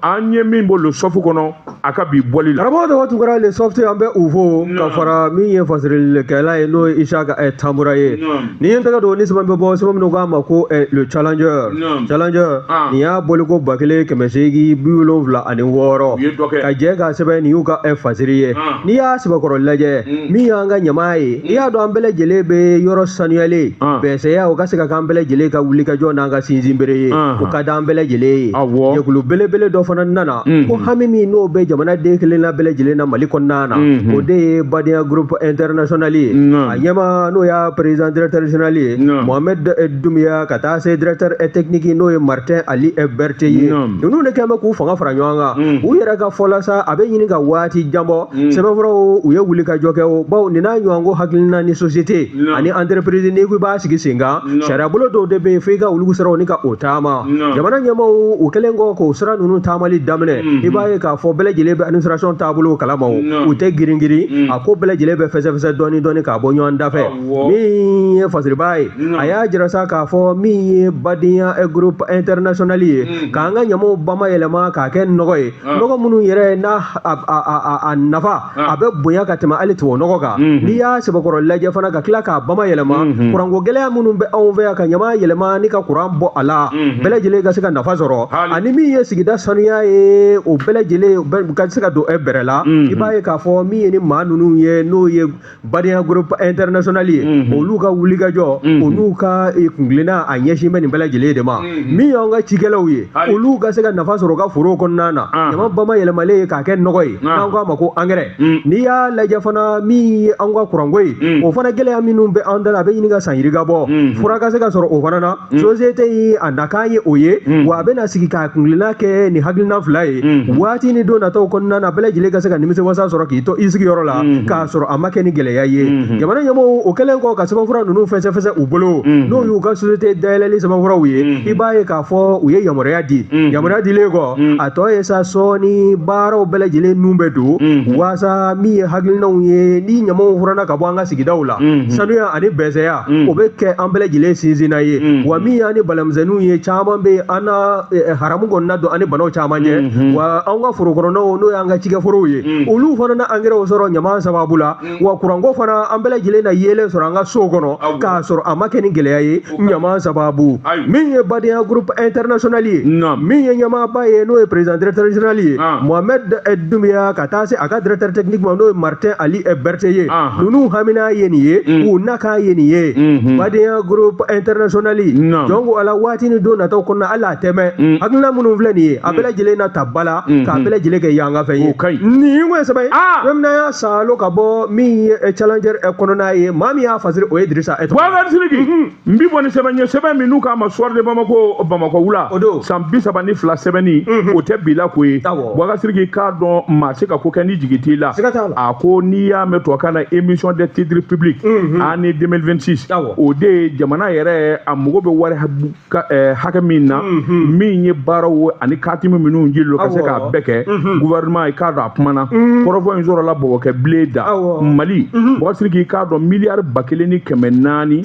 [SPEAKER 1] an ye min bɔ Le Soft kɔnɔ a ka bi bɔli la.
[SPEAKER 2] Karamɔgɔ Daba Tunkara, Le Soft, an bɛ u fo ka fara min ye fasirilikɛla ye, n'o ye Isaka Tambura ye. Ni ye n tɛgɛ don ni sɛbɛn bɛ bɔ, sɛbɛn minnu k'a ma ko Le Challenger, Challenger nin y'a bɔli ko 1876, ka jɛ ka sɛbɛn nin y'u ka fasiri ye. N'i y'a sɛbɛkɔrɔ lajɛ, min y'an ka ɲama ye, i y'a dɔn an bɛɛ lajɛlen bɛ yɔrɔ sanuyalen bɛnsɛya, o ka se ka k'an bɛɛ lajɛlen ka wulikajɔ n'an ka sinsinbere ye, o ka d'an bɛɛ lajɛlen ye. Jɛkulu belebele dɔ fana nana ko hami min n'o bɛ jamana den kelenna bɛɛ lajɛlen na Mali kɔnɔna na, o de ye Badenya Groupe International ye. A ɲɛmaa, n'o y'a président directeur général ye, Mohamed Doumbia, ka taa se directeur technique, n'o ye Martin Ali Berthe ye. Ninnu de kɛn bɛ k'u fanga fara ɲɔgɔn kan. U yɛrɛ ka fɔ la sa, a bɛ ɲini ka waati jan bɔ, sɛbɛnfuraw u ye wuli ka jɔ kɛ o bawo nin n'a ɲɔgɔn ko hakilina ni société ani entreprise, n'i ko i b'a sigi sen kan, sariya bolo dɔw de bɛ yen fo i ka olu siraw ni ka o taama. Jamana ɲɛmaaw, u kɛlen kɔ k'o sira ninnu taamali daminɛ, i b'a ye k'a fɔ bɛɛ lajɛlen bɛ administration taabolo kalama, o u tɛ girin girin, a ko bɛɛ lajɛlen bɛ fɛsɛfɛsɛ dɔɔni dɔɔni k'a bɔ ɲɔgɔn da fɛ. Min ye fasiriba ye, a y'a jira sa k'a fɔ min ye Badenya Groupe International ye, k'an ka ɲamaw bamayɛlɛma k'a kɛ nɔgɔ ye, nɔgɔ minnu yɛrɛ n'a a nafa a bɛ bonya ka tɛmɛ hali tubabu nɔgɔ kan. N'i y'a sɛbɛkɔrɔ lajɛ fana, ka tila k'a bamayɛlɛma, kuranko gɛlɛya minnu bɛ anw fɛ yan, ka ɲama yɛlɛma ni ka kuran bɔ a la, bɛɛ lajɛlen ka se ka nafa sɔrɔ, ani min ye sigida sanuya ye, o bɛɛ lajɛlen ka se ka don bɛrɛ la. I b'a ye k'a fɔ min ye ni maa ninnu ye, n'o ye Badenya Groupe International ye, olu ka wulikajɔ, o n'u ka kunkilenna, a ɲɛsin bɛ nin bɛɛ lajɛlen de ma. Min y'anw ka cikɛlaw ye, olu ka se ka nafa sɔrɔ u ka forow kɔnɔna na, ɲama bamayɛlɛmalen ye k'a kɛ nɔgɔ ye, n'an k'a ma ko angɛrɛ. N'i y'a lajɛ fana, min ye anw ka kuranko ye, o fana gɛlɛya minnu bɛ an da la, a bɛ ɲini ka san yirika bɔ, fura ka se ka sɔrɔ o fana na. Société in a nakan ye o ye, wa a bɛna sigi k'a kunkilenna kɛ nin hakilina fila ye, waati ni don nataw kɔnɔna na, bɛɛ lajɛlen ka se ka nimisiwasa sɔrɔ k'i to i sigiyɔrɔ la, k'a sɔrɔ a ma kɛ ni gɛlɛya ye. Jamana ɲɛmɔgɔw, o kɛlen kɔ ka sɛbɛnfura ninnu fɛsɛfɛsɛ u bolo, n'o y'u ka société dayɛlɛli sɛbɛnfuraw ye, i b'a ye k'a fɔ u ye yamaruya di. Yamaruya dilen kɔ, a tɔ ye sa sɔɔni baaraw bɛɛ lajɛlen nun bɛ don, waasa min ye hakilinaw ye, ni ɲamaw furanna ka bɔ an ka sigidaw la, sanuya ani bɛnsɛya, o bɛ kɛ an bɛɛ lajɛlen sinsinna ye. Wa min y'an ni balamisɛnninw ye, caman bɛ an na haramu kɔnɔna don an ni banaw caman ɲɛ. Wa anw ka foro kɔnɔnaw, n'o y'an ka cikɛforow ye, olu fana na angɛrɛw sɔrɔ ɲama sababu la. Wa kuranko fana, an bɛɛ lajɛlen na yeelen sɔrɔ an ka sow kɔnɔ, k'a sɔrɔ a ma kɛ ni gɛlɛya ye ɲama sababu. Min ye Badenya Groupe International ye, min ye ɲɛmaaba ye, n'o ye président directeur général ye, Mohamed Doumbia, ka taa se a ka directeur technique ma, n'o ye Martin Ali Berthe ye, ninnu hamina ye nin ye, u nakan ye nin ye. Badenya Groupe International, jɔn ko ala, waati ni don nataw kɔnɔna, hali a tɛmɛ hakilina minnu filɛ nin ye, a bɛɛ lajɛlen na ta ba la k'a bɛɛ lajɛlen kɛ yanga fɛn ye. Nin kun ye sɛbɛn ye fɛn min y'a salo ka bɔ min ye Challenger kɔnɔna ye. Maa min y'a fasiri, o ye Dirisa Tɔgɔ.
[SPEAKER 1] Boubacar Sidiki, n bi bɔ ni sɛbɛn ye, sɛbɛn min n'u k'a ma Soir de Bamako, Bamakɔ wula, san 32 sɛbɛnni, o tɛ bi la ko ye. Boubacar Sidiki, k'a dɔn maa se ka ko kɛ ni jigi t'i la. A ko n'i y'a mɛn tubabukan na émission des titres publics année 2026, o de ye jamana yɛrɛ a mago bɛ wari hakɛ min na, min ye baaraw ani katimi minnu jili ka se k'a bɛɛ kɛ. Gouvernement, i k'a dɔn a kumana kɔrɔfɔ in sɔrɔla Bɔbɔkɛ bilen da Mali. Boubacar Sidiki, k'a dɔn miliyari 1450,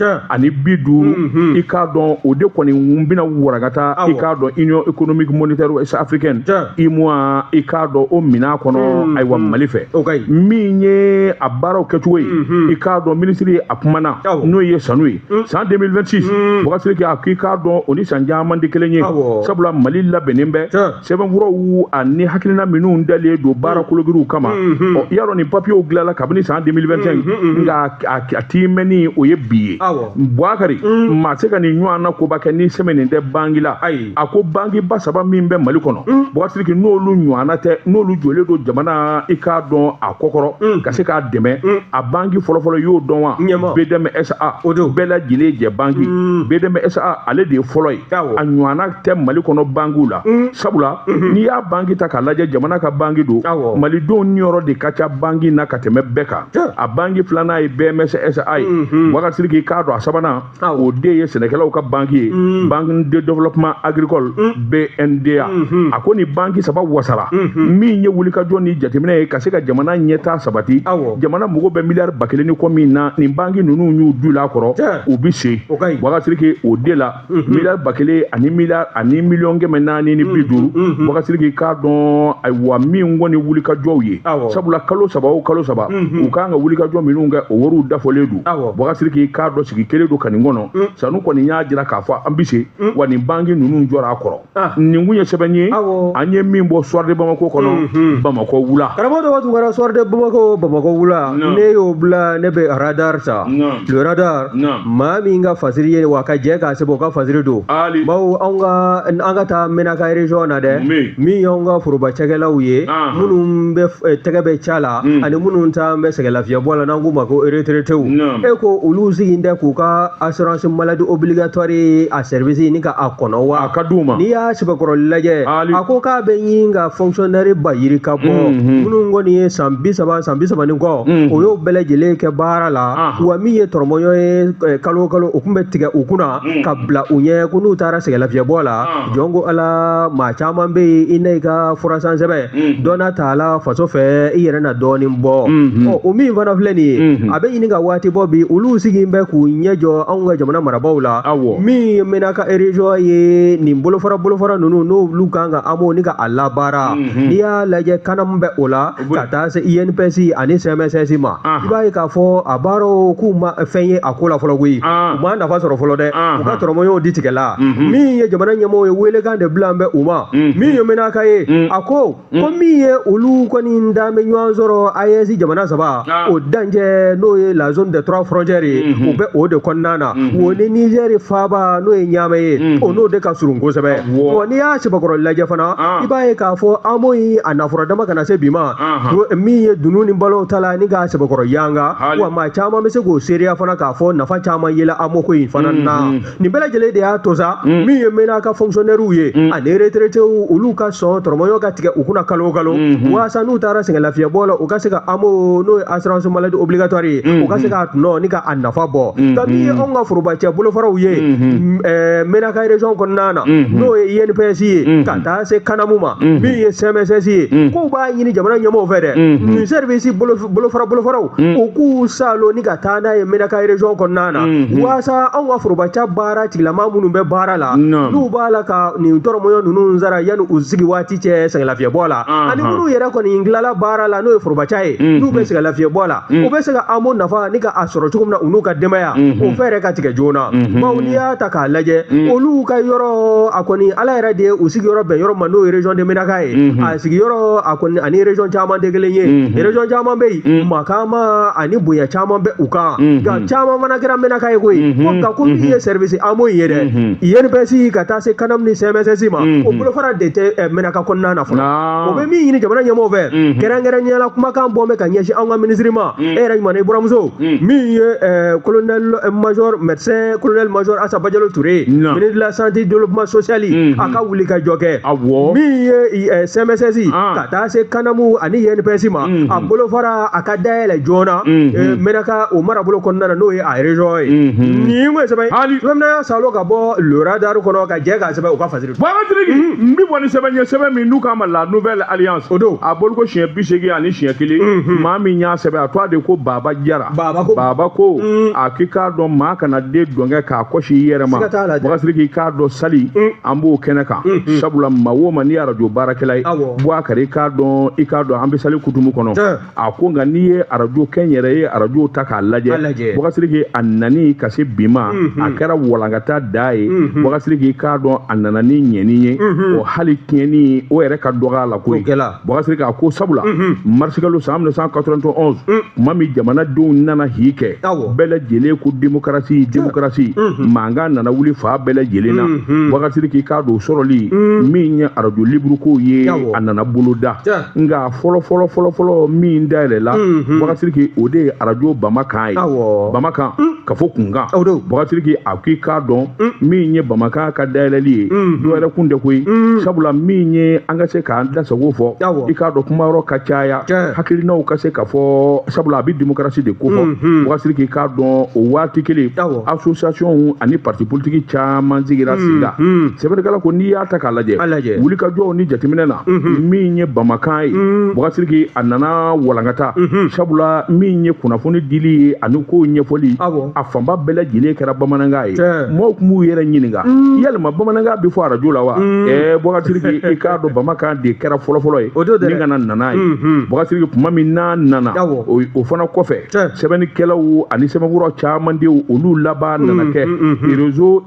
[SPEAKER 1] i k'a dɔn o de kɔni bɛna warakata, i k'a dɔn Union économique Économique Monétaire Ouest Africaine, UEMOA, i k'a dɔn o minɛn kɔnɔ, ayiwa, Mali fɛ. Min ye a baaraw kɛcogo ye, i k'a dɔn minisiri a kumana, n'o ye sanu ye san 2026. Boubacar Sidiki, a k'i k'a dɔn o ni san caman tɛ kelen ye, sabula Mali labɛnnen bɛ sɛbɛnfuraw ani hakilina minnu dalen don baara kologiriw kama. Ɔ, i y'a dɔn nin papiyew dilanla kabini san 2025, nka a tiimɛni o ye bi ye. Boubacar, maa se ka nin ɲɔgɔn na koba kɛ ni sɛmɛnin tɛ banki la. A ko banki ba saba min bɛ Mali kɔnɔ, Boubacar Sidiki, n'olu ɲɔgɔnna tɛ, n'olu jɔlen don jamana, i k'a dɔn a kɔkɔrɔ ka se k'a dɛmɛ, a banki fɔlɔfɔlɔ y'o dɔn wa? BDM SA, bɛɛ lajɛlen jɛ banki, BDM SA, ale de ye fɔlɔ ye. A ɲɔgɔnna tɛ Mali kɔnɔ bankiw la, sabula n'i y'a banki ta k'a lajɛ, jamana ka banki don, malidenw niyɔrɔ de ka ca banki na ka tɛmɛ bɛɛ kan. A banki filanan ye BMS SA ye. Boubacar Sidiki, k'a dɔn a sabanan, o de ye sɛnɛkɛlaw ka banki ye, Banque de développement agricole, BNDA. A ko ni banki saba wasara, min ye wulikajɔ ni jateminɛ ye ka se ka jamana ɲɛtaa sabati. Jamana mago bɛ miliyari 1000 ni kɔ min na, nin banki ninnu y'u du la kɔrɔ, u bɛ se. Boubacar Sidiki, o de la miliyari 1000 ani miliyari ani miliyɔn 450. Boubacar Sidiki, k'a dɔn, ayiwa, min kɔni wulikajɔw ye, sabula kalo saba o kalo saba u kan ka wulikajɔ minnu kɛ, o wariw dafɔlen don. Boubacar Sidiki, k'a dɔn sigi kelen don ka nin kɔnɔ sanu kɔni y'a jira k'a fɔ an bɛ se wa. Nin banki ninnu jɔra a kɔrɔ. Nin kun ye sɛbɛn ye an ye min bɔ Soir de Bamako kɔnɔ, Bamakɔ wula.
[SPEAKER 2] Karamɔgɔ dɔgɔ Tunkara, Soir de Bamako, Bamakɔ wula, ne y'o bila, ne bɛ Radar ta, le Radar, maa min ka fasiri ye wa ka jɛ k'a sɛbɛn o ka fasiri don. Bawo anw ka an ka taa Menaka région na dɛ, min y'anw ka foroba cakɛlaw ye, minnu bɛ tɛgɛ bɛ ca la ani minnu ta bɛ sɛgɛn lafiyabɔ la, n'an k'u ma ko retraités, e ko olu sigi tɛ k'u ka assurance maladie obligatoire a service ni ka a kɔnɔ wa?
[SPEAKER 1] A ka d'u ma.
[SPEAKER 2] N'i y'a sɛbɛkɔrɔ lajɛ, a ko k'a bɛ ɲini ka fonctionnaire ba yirika bɔ, minnu kɔni ye san 30, san 30 ni kɔ, o y'o bɛɛ lajɛlen kɛ baara la wa. Min ye tɔrɔmɔɲɔ ye, kalo o kalo o tun bɛ tigɛ u kunna ka bila u ɲɛ ko n'u taara sɛgɛn lafiyabɔ la. Jɔn ko Ala, maa caman bɛ yen, i n'a i ka furasan sɛbɛn dɔ n'a ta la faso fɛ, i yɛrɛ na dɔɔnin bɔ. Ɔ, o min fana filɛ nin ye, a bɛ ɲini ka waati bɔ bi, olu sigi bɛ k'u ɲɛ jɔ anw ka jamana marabaaw la. Min ye Menaka région ye, nin bolofara bolofara ninnu, n'olu kan ka AMO ni ka a labaara, n'i y'a lajɛ CANAM bɛ o la ka taa se INPS ani CMSS ma, i b'a ye k'a fɔ a baaraw k'u ma fɛn ye a ko la fɔlɔ koyi, u ma nafa sɔrɔ fɔlɔ dɛ, u ka tɔrɔmɔɲɔw di tigɛ la. Min ye jamana ɲɛmɔgɔw ye, welekan de bila bɛ u ma. Min ye Menaka ye, a ko ko min ye olu kɔni dan bɛ ɲɔgɔn sɔrɔ AES jamana saba o dancɛ, n'o ye la zone des trois frontières ye, o bɛ o de kɔnɔna na. O ni Niger faaba, n'o ye Niamey ye, o n'o de ka surun kosɛbɛ. Wa n'i y'a sɛbɛkɔrɔ lajɛ fana, i b'a ye k'a fɔ AMO in a nafɔrɔ dama kana se bi ma, min ye dunun ni balow ta la ni k'a sɛbɛkɔrɔ yanga wa, maa caman bɛ se k'o seereya fana k'a fɔ nafa caman yela AMO ko in fana na. Nin bɛɛ lajɛlen de y'a to sa, min ye Menaka fonctionnaires ye ani retraités, olu ka sɔn tɔrɔmɔɲɔ ka tigɛ u kunna kalo o kalo, walasa n'u taara sɛgɛn lafiyabɔ la, u ka se ka AMO, n'o ye assurance maladie obligatoire ye, u ka se k'a tɔnɔ ni ka a nafa bɔ. Nka min ye anw ka forobacɛ bolofaraw ye Menaka région kɔnɔna na, n'o ye INPS ye ka taa se CANAM ma, min ye CMSS ye, k'u b'a ɲini jamana ɲɛmɔgɔw fɛ dɛ, nin service bolofara bolofaraw, u k'u salo ni ka taa n'a ye Menaka région kɔnɔna na, walasa anw ka forobacɛ baara tigilama minnu bɛ baara la, n'u b'a la ka nin tɔrɔmɔɲɔ ninnu sara yanni u sigi waati cɛ sɛgɛn lafiyabɔ la, ani minnu yɛrɛ kɔni tilala baara la, n'o ye forobacɛ ye, n'u bɛ sɛgɛn lafiyabɔ la, u bɛ se ka AMO nafa ni ka a sɔrɔ cogo min na, u n'u ka denbaya, o fɛɛrɛ ka tigɛ joona. Bawo n'i y'a ta k'a lajɛ, olu ka yɔrɔ a kɔni, Ala yɛrɛ de ye u sigiyɔrɔ bɛn yɔrɔ ma, n'o ye région de Menaka ye. A sigiyɔrɔ a kɔni ani région caman tɛ kelen ye. Région caman bɛ yen, makama ani bonya caman bɛ u kan, nka caman fana kɛra Menaka ye koyi. Ko nka ko min ye service AMO in ye dɛ, INPS ka taa se CANAM ni CMSS ma, o bolofara de tɛ Menaka kɔnɔna na fɔlɔ. O bɛ min ɲini jamana ɲɛmɔgɔw fɛ, kɛrɛnkɛrɛnnenya la kumakan bɔ bɛ ka ɲɛsin anw ka minisiri ma, e yɛrɛ ɲuman i buramuso, min ye colonel major médecin colonel major Asa Badialo Touré, ministre de la santé, développement social, a ka wuli ka jɔ kɛ. Min ye CMSS ka taa se CANAM ani INPS ma, a bolofara a ka dayɛlɛ joona Menaka o marabolo kɔnɔna na, n'o ye a région ye. Nin kun ye sɛbɛn sɛbɛn y'a salo ka bɔ le Radar kɔnɔ ka jɛ k'a sɛbɛn u ka fasiri.
[SPEAKER 1] Baba Tiriki, n bi bɔ ni sɛbɛn ye, sɛbɛn min n'u k'a ma La Nouvelle Alliance.
[SPEAKER 2] O don.
[SPEAKER 1] A boliko siɲɛ 81. Maa min y'a sɛbɛn, a tɔgɔ de ko Baba Jara.
[SPEAKER 2] Baba ko.
[SPEAKER 1] Baba ko a k'i k'a dɔn maa kana den dɔnkɛ k'a kɔsi i yɛrɛ ma.
[SPEAKER 2] Siga t'a la dɛ.
[SPEAKER 1] Baba Sidiki, k'a dɔn sali an b'o kɛnɛ kan. kan sabula maa o maa n'i ye arajo baarakɛla ye Boubacar i k'a dɔn an bɛ sali kutumu kɔnɔ a ko nka n'i ye arajo kɛ n yɛrɛ ye arajo ta k'a lajɛ Boubacar Sidiki a nani ka se bi ma a kɛra walankata da ye Boubacar Sidiki i k'a dɔn a nana ni ɲɛni ye o hali tiɲɛni o yɛrɛ ka dɔgɔ a la koyi Boubacar Sidiki a ko sabula marisikalo san 1991 tuma min jamanadenw nana hi kɛ bɛɛ lajɛlen ko démocratie démocratie mankan nana wuli fan bɛɛ lajɛlen na Boubacar Sidiki i k'a dɔn sɔrɔli min ye arajo libre ko ye a nana boloda nka fɔlɔ fɔlɔ fɔlɔ fɔlɔ min dayɛlɛla Boubacar Sidiki o de ye arajo Bamakan ye Bamakan ka fɔ kunkan Boubacar Sidiki a k'i k'a dɔn min ye Bamakan ka dayɛlɛli ye dɔ wɛrɛ kun tɛ koyi sabula min ye an ka se k'an dasago fɔ i k'a dɔn kumayɔrɔ ka caya hakilinaw ka se ka fɔ sabula a bɛ démocratie de kofɔ Boubacar Sidiki i k'a dɔn o waati kelen association ani parti politique caman sigira sen kan sɛbɛnnikɛla ko n'i y'a ta k'a lajɛ wulikajɔw ni jateminɛ na min ye Bamakan ye Boubacar Sidiki a nana walankata sabula min ye kunnafoni dili ye ani kow ɲɛfɔli a fanba bɛɛ lajɛlen kɛra bamanankan ye mɔgɔw tun b'u yɛrɛ ɲininka yalima bamanankan bɛ fɔ arajo la wa Boubacar Sidiki i k'a dɔn Bamakan de kɛra fɔlɔfɔlɔ ye ni ka na nana ye Boubacar Sidiki tuma min n'a nana o fana kɔfɛ sɛbɛnnikɛlaw ani sɛbɛnfura caman de olu laban nana kɛ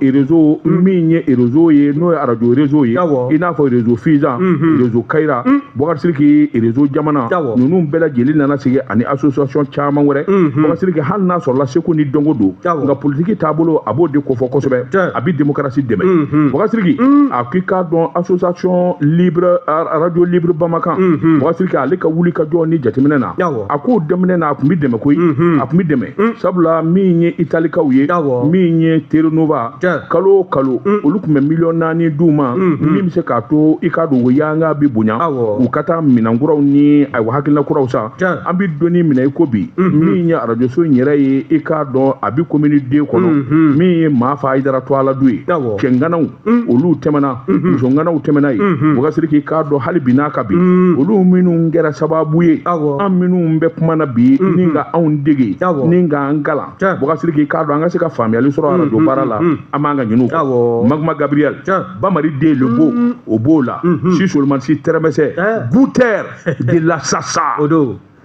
[SPEAKER 1] réseau min ye réseau ye n'o ye arajo réseau ye i n'a fɔ réseau Fizan réseau Kayira Boubacar Sidiki réseau Jamana ninnu bɛɛ lajɛlen nana sigi ani association caman wɛrɛ Boubacar Sidiki hali n'a sɔrɔla seko ni dɔnko don nka politiki taabolo a b'o de kofɔ kosɛbɛ a bɛ démocratie dɛmɛ Boubacar Sidiki a k'i k'a dɔn association libre radio libre Bamakan Boubacar Sidiki ale ka wuli ka jɔ ni jateminɛ na a k'o daminɛ na a tun bɛ dɛmɛ koyi a tun bɛ dɛmɛ sabula min ye Italikaw ye min ye Terrenova kalo o kalo olu tun bɛ miliyɔn 4 d'u ma min bɛ se k'a to i k'a dɔn o yanga bɛ bonya u ka taa minɛn kuraw ni ayiwa hakilina kuraw san an bɛ donni minɛ i ko bi min ye arajoso in yɛrɛ ye i k'a dɔn a bɛ commune 2 kɔnɔ min ye Maafa Hayidara Tɔgɔladu ye cɛŋanaw olu tɛmɛna musoŋanaw tɛmɛna yen Boubacar Sidiki i k'a dɔn hali bi n'a ka bi olu minnu kɛra sababu ye an minnu bɛ kuma na bi ni ka anw dege ni k'an kalan Boubacar Sidiki i k'a dɔn an ka se ka faamuyali sɔrɔ arajo baara la an b'an ka ɲin'u kɔ Magma Gabriel Bamari den Lebo o b'o la Si Solomani Si Tɛrɛmɛsɛ Gouter de la Sasa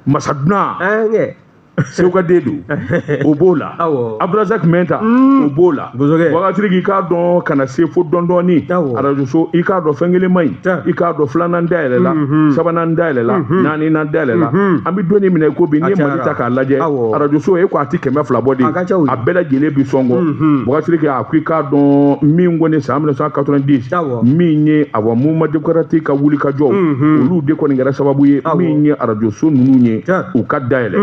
[SPEAKER 1] Masaduna Segu ka den don o b'o la Abdulrazak Mɛnta o b'o la Boubacar Sidiki i k'a dɔn ka na se fo dɔɔni arajoso i k'a dɔn fɛn kelen man ɲi i k'a dɔn filanan dayɛlɛ la sabanan dayɛlɛ la naaninan dayɛlɛ la an bɛ don min na i ko bi n'i ye Mali ta k'a lajɛ arajoso e ko a ti 200 bɔ de a bɛɛ lajɛlen bi sɔngɔ Boubacar Sidiki a ko i k'a dɔn min kɔni san 1990 min ye awa mouvement démocratique ka wuli ka jɔ olu de kɔni kɛra sababu ye min ye arajoso ninnu ye u ka dayɛlɛ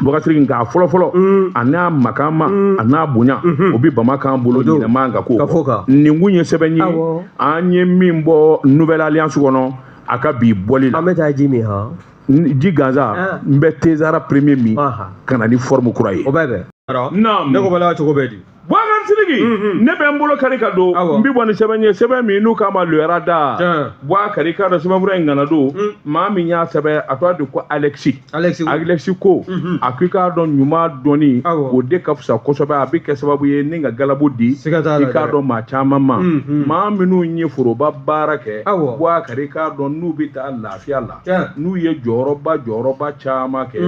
[SPEAKER 1] Boubacar Sidiki nka fɔlɔ fɔlɔ a n'a makama a n'a bonya o bɛ Bamakan bolo ɲinɛ man ka ko nin kun ye sɛbɛn ye an ye min bɔ Nouvelle Alliance kɔnɔ a ka bi bɔli la
[SPEAKER 2] an bɛ taa ji min han
[SPEAKER 1] ji gansan n bɛ Tezara premier min ka na ni forme kura ye
[SPEAKER 2] o bɛ bɛn
[SPEAKER 1] ne
[SPEAKER 2] ko bala cogo bɛ di
[SPEAKER 1] Boubacar Sidiki ne bɛ n bolo kari ka don n bɛ bɔ ni sɛbɛn ye sɛbɛn min n'u k'a ma le radar Boubacar i k'a dɔn sɛbɛnfura in ŋana don maa min y'a sɛbɛn a tɔgɔ de ko Alexis Alexis ko a ko i k'a dɔn ɲuman dɔnni o de ka fisa kosɛbɛ a bɛ kɛ sababu ye ni ka galabu di i k'a dɔn maa caman ma maa minnu ye foroba baara kɛ Boubacar i k'a dɔn n'u bɛ taa lafiya la n'u ye jɔyɔrɔba caman kɛ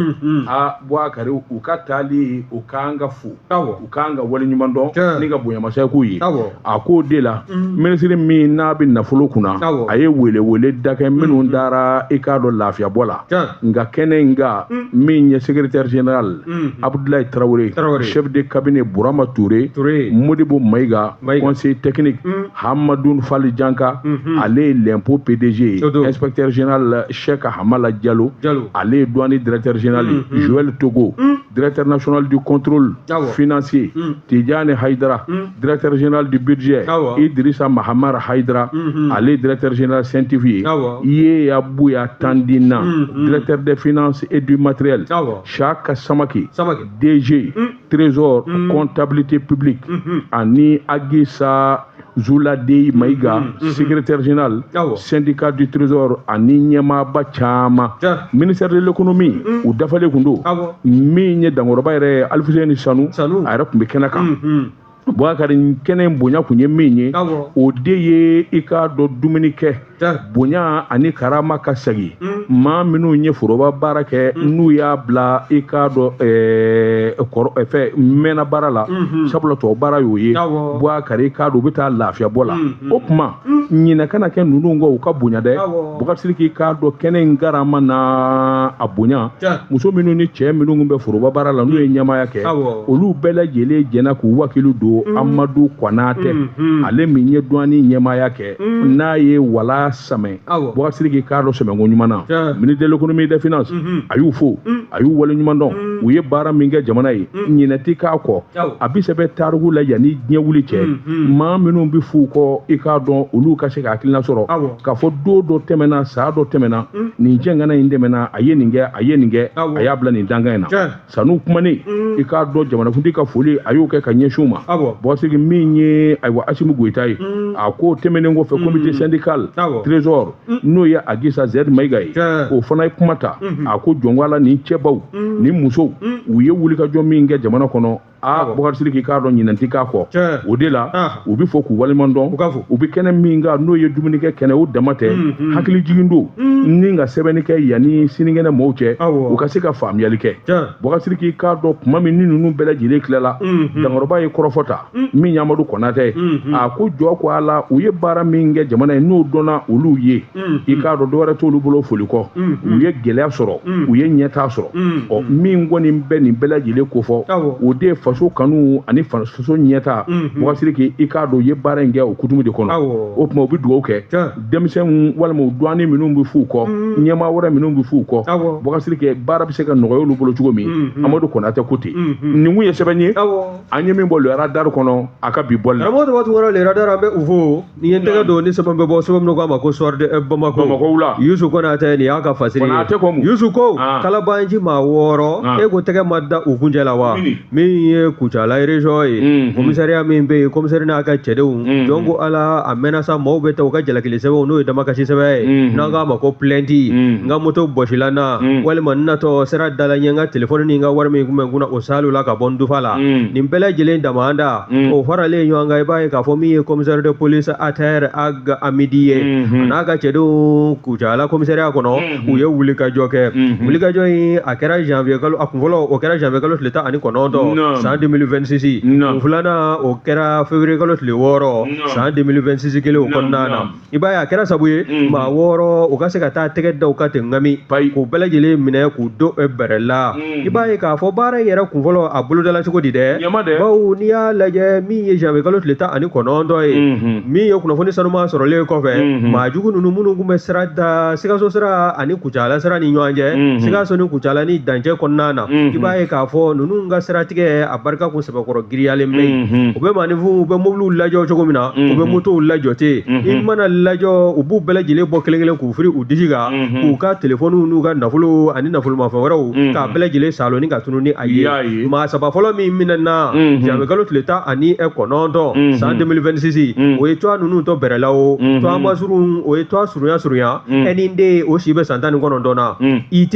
[SPEAKER 1] a Boubacar u ka taali u k'an ka fo u k'an ka waleɲuman dɔn ni ka bonyamasaya k'u ye a k'o de la minisiri min n'a bɛ nafolo kunna a ye welewele da kɛ minnu dara i k'a dɔn lafiyabɔ la nka kɛnɛ in kan min ye secrétaire général Abdoulaye Traoré chef de cabinet Bourama Touré Modibo Maïga conseiller technique Hamadoun Fali Janka ale ye l'impôt PDG ye inspecteur général Cheikh Hamala Diallo ale ye douane directeur général ye Joël Togo directeur national du contrôle financier Tidjane Haïdara directeur général du budget Idrissa Mahamar Haïdara ale directeur général scientifique Yeya Bouya Tandina directeur des finances et du matériel Chaka Samaki DG Trésor comptabilité publique ani Agissa Zouladei Maïga secrétaire général syndicat du trésor ani ɲɛmaaba caman ministère de l'économie u dafalen kun don min ye Dankɔrɔba yɛrɛ Alifuseni Sanu a yɛrɛ tun bɛ kɛnɛ kan Bubakari kɛnɛ in bonya kun ye min ye, o de ye i k'a dɔn dumuni kɛ bonya ani karama ka segin maa minnu ye foroba baara kɛ n'u y'a bila i k'a dɔn fɛ mɛnna baara la, sabula tɔ baara y'o ye. Bubakari i k'a dɔn u bɛ taa lafiya bɔ la. O tuma ɲinɛ kana kɛ ninnu kɔ, u ka bonya dɛ. Bubakari Sidiki i k'a dɔn kɛnɛ in karama na a bonya, muso minnu ni cɛ minnu bɛ foroba baara la n'u ye ɲɛmaaya kɛ, olu bɛɛ lajɛlen jɛnna k'u wakilu don Amadu Konatɛ, ale min ye douane ɲɛmaaya kɛ n'a ye wala samɛ. Bubakari Sidiki k'a dɔn sɛmɛko ɲuman na, ministre de l'économie et des finances a y'u fo, a y'u wale ɲuman dɔn, u ye baara min kɛ jamana ye, ɲinɛ tɛ k'a kɔ, a bɛ sɛbɛn tariku la yanni diɲɛ wuli cɛ. Maa minnu bɛ f'u kɔ, i k'a dɔn olu ka se ka hakilina sɔrɔ k'a fɔ don dɔ tɛmɛna, saa dɔ tɛmɛna, nin jɛngana in tɛmɛna, a ye nin kɛ, a ye nin kɛ, a y'a bila nin dankan in na. Sanu kumanen, i k'a dɔn jamanakuntigi ka foli a y'o kɛ ka ɲɛsin u ma. Bubakari Sidiki min ye ayiwa Asimi Goyita ye, a ko tɛmɛnen kɔfɛ, comité syndical trésor n'o ye Agisa Z Mayiga ye, o fana ye kuma ta, a ko jɔnko ala ni cɛbaw ni musow u ye wulikajɔ min kɛ jamana kɔnɔ, a Bubakari Sidiki k'a dɔn ɲinɛ tɛ k'a kɔ. O de la u bɛ fɔ k'u waleɲuman dɔn. U bɛ kɛnɛ min kan n'o ye dumunikɛ kɛnɛ, o dama tɛ, hakili jigin don ni ka sɛbɛnni kɛ yanni sinikɛnɛ mɔɔw cɛ, u ka se ka faamuyali kɛ. Bubakari Sidiki k'a dɔn tuma min ni ninnu bɛɛ lajɛlen tilala, dankɔrɔba ye kɔrɔfɔ ta min ye Amadu Konatɛ ye, a ko jɔ ko a la u ye baara min kɛ jamana ye n'o dɔnna olu ye, i k'a dɔn dɔwɛrɛ t'olu bolo foli kɔ. U ye gɛlɛya sɔrɔ, u ye ɲɛtaa sɔrɔ. Ɔ min kɔni bɛ nin bɛɛ lajɛlen kofɔ, o de ye faso kanu ani faso ɲɛtaa. Bubakari Sidiki i k'a dɔn u ye baara in kɛ o kutumu de kɔnɔ. O tuma u bɛ dugawu kɛ denmisɛnw walima u dɔgɔnin minnu bɛ f'u kɔ, ɲɛmaa wɛrɛ minnu bɛ f'u kɔ. Bubakari Sidiki baara bɛ se ka nɔgɔya olu bolo cogo min, Amadu Konatɛ ko ten. Nin kun ye sɛbɛn ye an ye min bɔ Le Radar kɔnɔ a ka bi bɔli la.
[SPEAKER 2] Karamɔgɔ Daba Tunkara, Le Radar an bɛ u fo. Ni ye n tɛgɛ don ni sɛbɛn bɛ bɔ, sɛbɛn min k'a ma ko Soir de Bamako.
[SPEAKER 1] Bamakɔ la.
[SPEAKER 2] Yusu Konatɛ nin y'a ka fasiri ye.
[SPEAKER 1] Konatɛ ko mun?
[SPEAKER 2] Yusu ko kalabanci maa 6 e ko tɛgɛ ma da u kuncɛ la wa? Min ye Kucala région ye, commissariat min bɛ yen, commissaire n'a ka cɛdenw, jɔn ko Ala a mɛnna sa, maaw bɛ taa u ka jalakili sɛbɛnw n'o ye damakasi sɛbɛn ye, n'an k'a ma ko plainte, n ka moto bɔsila n na, walima n natɔ sira da la n ye n ka telefɔni ni n ka wari min kun bɛ n kunna o salu la ka bɔ n dufa la. Nin bɛɛ lajɛlen damanda o faralen ɲɔgɔn kan, i b'a ye k'a fɔ min ye commissaire de police Ater Ag Amidi ye, a n'a ka cɛdenw Kucala commissariat kɔnɔ, u ye wulikajɔ kɛ. Wulikajɔ in a kɛra janvier kalo, a kunfɔlɔ o kɛra janvier kalo tile 19 san 2026, kun filanan o kɛra février kalo tile 6 san 2026 kelen o kɔnɔna na. I b'a ye a kɛra sabu ye maa 6 u ka se ka taa tɛgɛ da u kan ten ŋami k'u bɛɛ lajɛlen minɛ k'u don bɛrɛ la. I b'a ye k'a fɔ baara in yɛrɛ kunfɔlɔ a bolodala cogo di dɛ, bawo n'i y'a lajɛ min ye janvier kalo tile 19 ye, min ye kunnafoni sanuman sɔrɔlen kɔfɛ, maa jugu ninnu minnu tun bɛ sira da Sikaso sira ani Kucala sira ni ɲɔgɔn cɛ, Sikaso ni Kucala ni dancɛ kɔnɔna na, i b'a ye k'a fɔ ninnu ka siratigɛ a barika kun sɛbɛkɔrɔ giriyalen bɛ yen. U bɛ maaninfinw, u bɛ mobiliw lajɔ cogo min na, u bɛ motow lajɔ ten. I mana lajɔ, u b'u bɛɛ lajɛlen bɔ kelen kelen k'u firi u disi kan, k'u ka telefɔniw n'u ka nafolo ani nafolomafɛn wɛrɛw k'a bɛɛ lajɛlen salo ni ka tunun ni a ye. Maa saba fɔlɔ min minɛna janvier kalo tile 19 san 2026, o ye tɔgɔ ninnu tɔ bɛrɛla o tɔgɔ masurun, o ye tɔgɔ surunya surunya ND, o si bɛ san 19 na, IT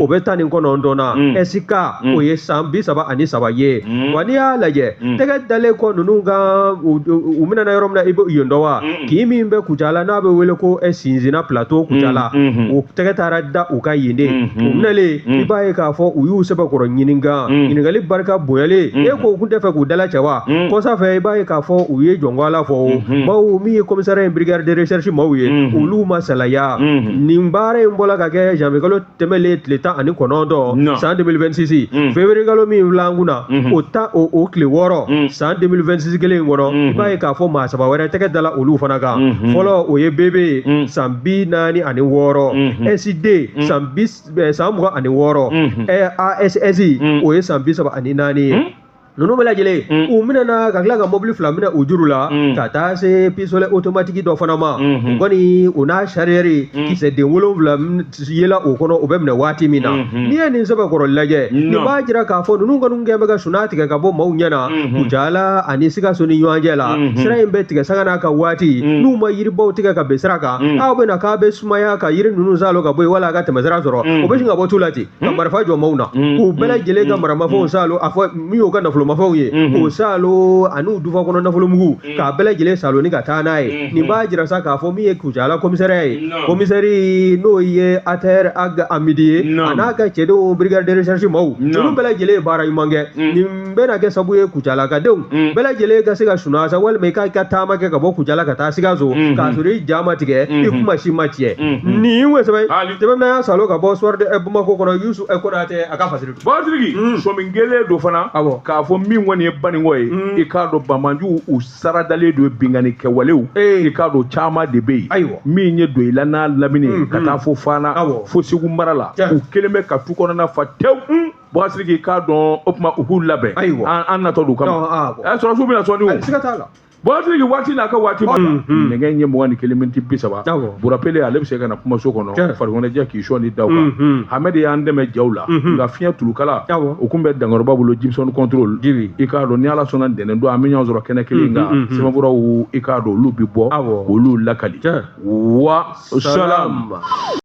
[SPEAKER 2] o bɛ 19 na, SK o ye san 33 ye. Wa n'i y'a lajɛ tɛgɛ dalen kɔ ninnu kan, u minɛna yɔrɔ min na, i bɛ yen dɔn wa? Kin min bɛ Kucala n'a bɛ wele ko Sinsinna plateau Kucala, o tɛgɛ taara da u kan yen de. U minɛlen, i b'a ye k'a fɔ u y'u sɛbɛkɔrɔ ɲininka, ɲininkali barika bonyalen, e ko u kun tɛ fɛ k'u dala cɛ wa? Kɔsa fɛ i b'a ye k'a fɔ u ye jɔnko Ala fɔ o, bawo min ye commissariat in brigade de recherche maaw ye, olu ma salaya. Nin baara in bɔla ka kɛ janvier kalo tɛmɛlen tile 19 san 2026. Février kalo min filɛ an kunna, o ta o tile 6 san 2026 kelen in kɔnɔ, i b'a ye k'a fɔ maa saba wɛrɛ tɛgɛ dala olu fana kan. Fɔlɔ o ye BB ye san 46, SD san 26, ASS o ye san 34 ye. Ninnu bɛɛ lajɛlen u minɛna ka tila ka mobili 2 minɛ u juru la, ka taa se pistolet automatique dɔ fana ma. U kɔni o n'a chargeur kisɛ den 7 yela o kɔnɔ, o bɛ minɛ waati min na. N'i ye nin sɛbɛkɔrɔ lajɛ, nin b'a jira k'a fɔ ninnu kɔni kɛn bɛ ka suna tigɛ ka bɔ maaw ɲɛ na Kucala ani Sikaso ni ɲɔgɔn cɛ la. Sira in bɛ tigɛ sanga n'a ka waati, n'u ma yiribaw tigɛ ka bin sira kan, aw bɛ na k'a bɛ sumaya ka yiri ninnu salo ka bɔ yen wala a ka tɛmɛ sira sɔrɔ, o bɛ sin ka bɔ tu la ten ka marifa jɔ maaw na k'u bɛɛ lajɛlen ka maramafɛnw salo, a fɔ min y'u ka nafolo nafolomafɛnw ye k'o salo an'u dufa kɔnɔ nafolomugu k'a bɛɛ lajɛlen salo ni ka taa n'a ye. Nin b'a jira sa k'a fɔ min ye Kucala komisariya ye, komisɛri n'o ye ATR Ag Amidi ye, a n'a ka cɛdenw brigade de recherche maaw, olu bɛɛ lajɛlen ye baara ɲuman kɛ. Nin bɛna kɛ sabu ye Kucalakadenw bɛɛ lajɛlen ka se ka sunɔgɔ sa, walima i ka taama kɛ ka bɔ Kucala ka taa Sikaso k'a sɔrɔ i ja ma tigɛ, i kuma si ma tiɲɛ. Nin ye sɛbɛn sɛbɛn min y'a salo ka bɔ Soir de Bamako kɔnɔ, Yusu Konate a ka fasiri don.
[SPEAKER 1] Bakasiriki, sɔmi kelen don fana k'a fɔ min kɔni ye Baninkɔ ye, i k'a dɔn banbaanciw u saradalen don binkanni kɛwalew, i k'a dɔn caman de bɛ yen.
[SPEAKER 2] Ayiwa,
[SPEAKER 1] min ye Doyila n'a lamini ka taa fo Fana fo Segu mara la, u kelen bɛ ka tu kɔnɔna fa tewu. Bakasiriki, i k'a dɔn o tuma u k'u labɛn.
[SPEAKER 2] Ayiwa,
[SPEAKER 1] an natɔ don kama sɔrɔsiw bɛna sɔɔni o.
[SPEAKER 2] Siga t'a la.
[SPEAKER 1] Bakasiriki, waati n'a ka waati ma, nɛgɛ ɲɛ 21 miniti 30, Burapele ale bɛ se ka na kumaso kɔnɔ farikoloɲɛnajɛ k'i sɔn ni da kan. Hamɛdi y'an dɛmɛ jaw la, nka fiɲɛ tulukala o kun bɛ dankɔrɔba bolo, Gibson contrôle. I k'a dɔn ni Ala sɔnna, ntɛnɛn don an bɛ ɲɔgɔn sɔrɔ kɛnɛ kelen kan, sɛbɛnfuraw i k'a dɔn olu bɛ bɔ olu lakali. Wa salam.